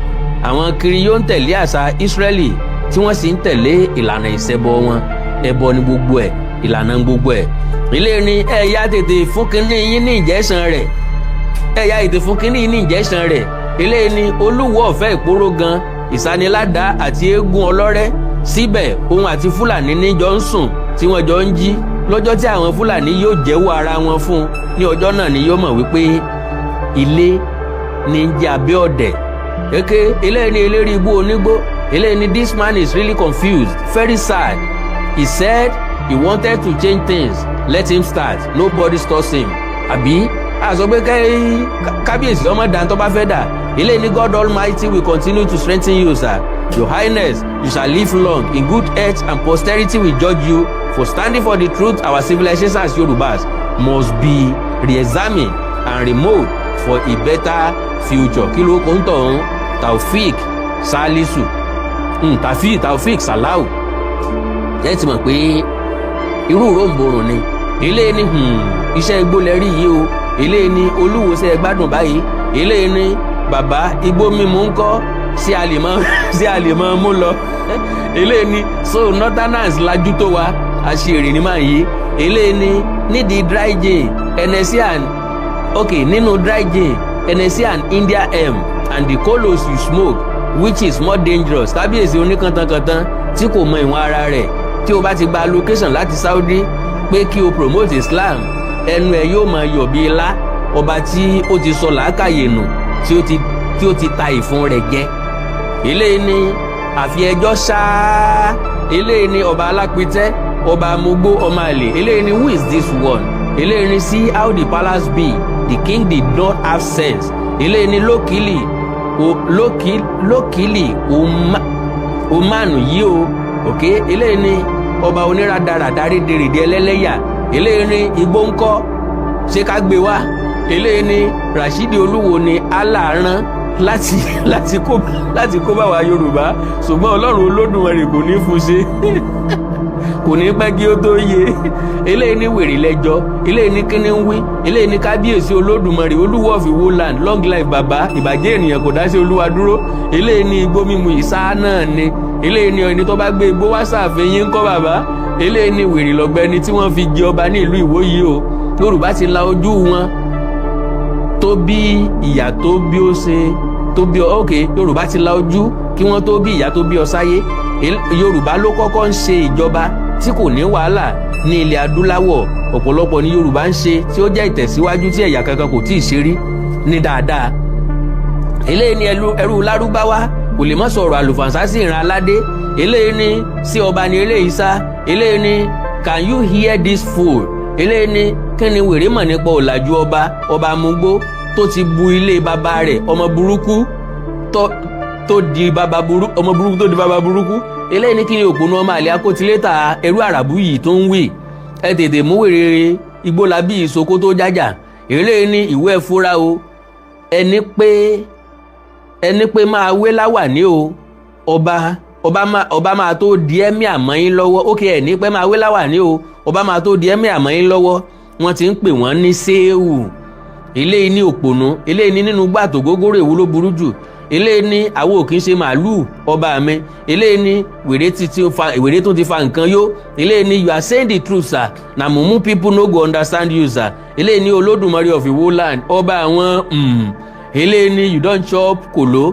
àwọn kiri yóò ń tẹ̀lé àṣà Ísírẹ́lì tí wọ́n sì ń tẹ̀lé ìlànà ìṣẹbọ wọn. Ẹbọ ni gbogbo ẹ̀, ìlànà gbogbo ẹ̀. Ilé ní ẹ̀yà tètè fún kínní yín ní ìjẹ́sàn rẹ̀, ẹ̀yà tètè fún kínní yín ní ìjẹ́sàn rẹ̀. Ilé ní, Olúwo ọ̀fẹ́ ìpóró gan, ìsaniládàá àti eégún ọlọ́rẹ́. Síbẹ̀ òun àti Fúlàní níjọ ń sùn tí wọ́n jọ ń jí. Lọ́jọ́ tí àwọn Fúlàní yóò jẹ́wọ́ ara wọn fún un, ní ọjọ́ náà ni yóò mọ̀ wípé ilé ní ń jẹ́ abẹ́ ọ̀dẹ̀. Eke eléyìí ní, eléré ibú onígbó. Eléyìí ní, this man is really confused, very sad. He said he wanted to change things. Let him start, nobody stops him. Àbí àsọ pé kábíyèsí ọmọ dàn tó bá fẹ́ dà. Eléyìí ní, God Almighty will continue to strengthen you, sir. Your Highness, you shall live long in good health and posterity will judge you for standing for the truth. Our civilization as Yorubas must be re-examined and removed for a better future. Kí ló kó ń tọ̀ ń Taofik Salisu, Taofik Salau. Ẹ ti mọ̀ pé irú ròǹbòrò ni. Eléyìí ní, iṣẹ́ igbó lẹ rí yìí o. Eléyìí ní, Olúwo, ṣe é gbádùn báyìí? Eléyìí ní, bàbá, igbó mímu ń kọ́? Ṣé a lè mọ mú lọ? Eléyìí ní, so northerners lajú tó wa? Àṣìírí ni máa yí. Eléyìí ní, nídìí dry gin, Hennessy and, ok, nínú dry gin, Hennessy and India hemp and the colos you smoke, which is more dangerous? Kábíyèsí oníkantankantan tí kò mọ ìwọ̀n ara rẹ̀. Tí o bá ti gba allocation láti Saudi pé kí o promote Islam, ẹnu ẹ yóò máa yọ̀ bí ilá. Ọba tí ó ti sọ làákàyè nù, tí ó ti ta ìfun rẹ̀ jẹ. Eléyìí ní, àfi ẹjọ́ ṣáá. Eléyìí ní, ọba alápítẹ́, ọba amúgbó, ọmọ àlè. Eléyìí ní, who is this one? Eléyìí ní, see how the palace be, the king did not have sense. Eléyìí ní, lókìlì lókìlì omanu yìí o. Ok, eléyìí ní, ọba oníradàradà, rédèrèdè, ẹlẹ́lẹ́yà. Eléyìí ní, igbó ńkọ́? Ṣé ká gbé wá? Eléyìí ní, Rashidi Olúwo ni Allah rán láti kó bá wa Yorùbá, ṣùgbọ́n Ọlọ́run Olódùmarè kò ní fún ṣe. Kò Kò ní pẹ́ kí ó tó yé. Eléyìí ní wèrè lẹ́jọ́. Eléyìí ní kíní ń wí. Eléyìí ní kábíyèsí Olódùmarè, Olúwo of Ìwó land, long life bàbá. Ìbàjẹ́ ènìyàn kò dá sí Olúwa dúró. Eléyìí ní igbó mímu ìsá náà ni. Eléyìí ní ẹni tó bá gbé igbó wá sàfihàn yín kọ́ bàbá. Eléyìí ní wèrè lọ́gbẹ́ni tí wọ́n fi jẹ ọba ní ìlú Ìwó yìí o. Yorùbá ti la ojú wọn tó bí ìyá tó bí ó ṣe tó bí ọ. Ok, Yorùbá ti la ojú kí wọ́n tó bí ìyá tó bí ọ sáyé. Yorùbá ló kọ́kọ́ ń ṣe ìjọba tí kò ní wàhálà ní ilẹ̀ adúláwọ̀. Ọ̀pọ̀lọpọ̀ ní Yorùbá ń ṣe tí ó jẹ́ ìtẹ̀síwájú tí ẹ̀yà kankan kò tíì ṣe rí ní dáadáa. Eléyìí ní ẹrú lárúbáwá kò lè má sọ̀rọ̀ àlùfànṣá sí ìran aládé. Eléyìí ní sí ọba ní eléyìí sá. Eléyìí ní, "Can you hear this fool?" Eléyìí ní kí ni wèrè mọ̀ nípa ọ̀làjú ọba, ọba amúgbó tó ti bu ilé bàbá rẹ̀, ọmọ burúkú tó di bàbá burúkú, ọmọ burúkú tó di bàbá burúkú. Eléyìí ní kí ni òpònú ọmọ àlè akótilétà ẹrú àràbù yìí tó ń wì? Ẹ tètè mú wèrè Igbólabí ìsoko tó jájà. Eléyìí ní ìwé ẹ̀fúra o. Ẹni pé máa wé láwàní o. Ọba máa tó di ẹ́mí àmọ́ yín lọ́wọ́. Ókè, ẹ̀ ní pẹ́ máa wé láwàní o. Ọba máa tó di ẹ́mí àmọ́ yín lọ́wọ́. Wọ́n ti ń pè wọ́n ní séèwù. Eléyìí ní òpònú. Eléyìí ní nínú gbàtò gógóró, èwo ló burú jù? Eléyìí ní àwọn ò kì í ṣe màálùú ọba mi. Eléyìí ní wèrè ti ti fa, wèrè tó ti fa nǹkan yó. Eléyìí ní, "You are saying the truth, sir. Na mumu people no go understand you, sir." Eléyìí ní Olódùmarè of Ìwó land, ọba àwọn. Eléyìí ní, "You don chop kòló."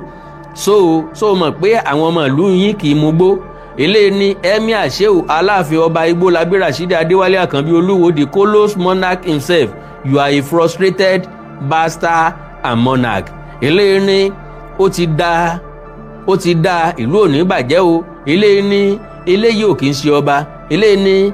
So mọ̀ pé àwọn ọmọ ìlú yín kì í mugbó. Eléyìí ní Emir Sheu Aláàfin, Ọba Igbólabí Rasheed Adéwálé Àkànbí Olúwo, the kolos monarch himself, you are a frustrated bastard and monarch. Eléyìí ní ó ti dá, ó ti dá, ìlú ò ní bàjẹ́ o. Eléyìí ní eléyìí ò kì í ṣe ọba. Eléyìí ní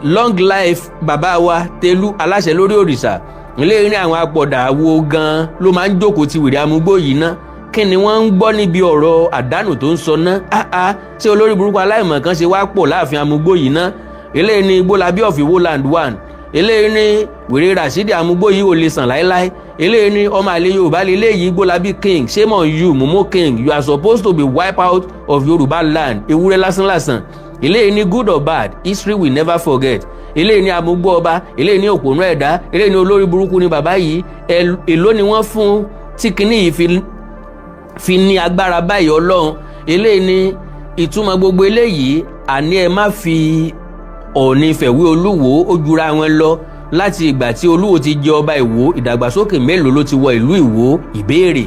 long life bàbá wa Tẹ̀lú aláṣẹ lórí òrìṣà. Eléyìí ní àwọn apọ̀dà wo gan ló máa ń jókòó ti wèrè amúgbó yìí ná? Kí ni wọ́n ń gbọ́ níbi ọ̀rọ̀ àdánù tó ń sọ ná? Áá, ṣé olórí burúkú aláìmọ̀ kan ṣe wá pọ̀ láàfin amúgbó yìí ná? Eléyìí ní Igbólabí of Ìwó land one. Eléyìí ní wèrè Rasheed amúgbó yìí ò lè sàn láéláé. Eléyìí ní ọmọ àlè Yorùbá lélẹ́yìí. Igbólabí king, shame on you. Mumu king, you are supposed to be wipe out of Yorùbá land. Ewúrẹ́ lásánlàsàn. Eléyìí ní good or bad, history will never forget. Eléyìí ní amúgbó ọba. Eléyìí ní òpònú ẹ̀dá. Eléyìí ní olórí burúkú ni bàbá yìí. Èló ni wọ́n fún tí kinní yìí fi ní agbára báyìí? Ọlọ́run. Eléyìí ní ìtumọ̀ gbogbo eléyìí, àní ẹ má fi Ọ̀ọ̀ni fẹ̀wé Olúwo, ó jura wọn lọ. Láti ìgbà tí Olúwo ti jẹ ọba Ìwó, ìdàgbàsókè mélòó ló ti wọ ìlú Ìwó? Ìbéèrè.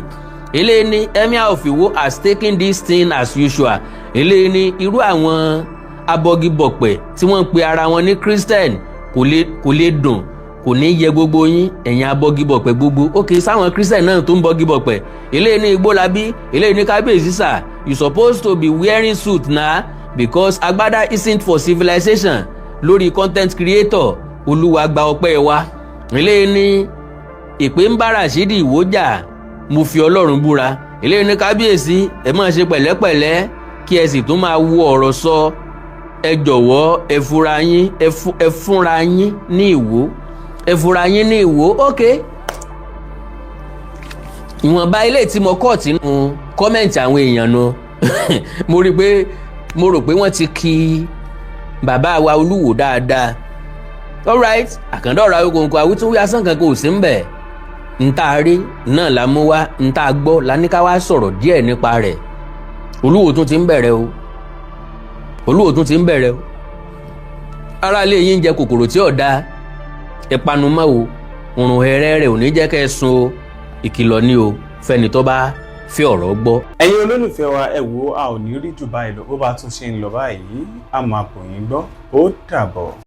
Eléyìí ní Emir of Ìwó has taken this thing as usual. Eléyìí ní irú àwọn abọgibọ̀pẹ̀ tí wọ́n ń pe ara wọn ní Christian, kò lè dùn, kò ní yẹ gbogbo yín, ẹ̀yin abọgibọ̀pẹ̀ gbogbo. Ókè sáwọn Christian náà tó ń bọgibọ̀pẹ̀. Eléyìí ní Igbólabí. Eléyìí ní kábíyèsí sir, you supposed to be wearing suit na because agbada isn't for civilization. Lórí content creator, Olúwa gba ọpẹ́ wa. Eléyìí ní ìpè ń bá Rasheed Ìwó jà, mo fi Ọlọ́run búra. Eléyìí ní kábíyèsí, ẹ máa ṣe pẹ̀lẹ́pẹ̀lẹ́ kí ẹ sì tún máa wo ọ̀rọ̀ sọ. Ẹ jọ̀wọ́, ẹ fura yín, ẹ fúnra yín ní Ìwó, ẹ fura yín ní Ìwó. Ok, ìwọ̀nba ilé tí mo kọ́ tínú comment àwọn èèyàn nu. Mo rí i pé mo rò pé wọ́n ti kí bàbá wa Olúwo dáadáa. Alright, àkàndá ọ̀rọ̀ Awíkonko, àwítúnwí asán kan kò sí ń bẹ̀. Ń tá rí náà la mú wá, ń tá gbọ́ la ní ká wá sọ̀rọ̀ díẹ̀ nípa rẹ̀. Olúwo tún ti ń bẹ̀rẹ̀ o, Olúwo tún ti ń bẹ̀rẹ̀ o. Aráalé yín ń jẹ kòkòrò tí ò dáa, ìpanu mọ́ o. Òrùn ẹ̀rẹ́ rẹ̀ ò ní jẹ́ kẹ́ ẹ sun o. Ìkìlọ̀ ni o fẹ́ni tó bá fẹ́ ọ̀rọ̀ gbọ́. Ẹ̀yin olólùfẹ́ wa, ẹ wo, a ò ní rí jù báyìí lọ. Bó bá tún ṣe ń lọ báyìí, a máa bò yín gbọ́. Ó dàbọ̀.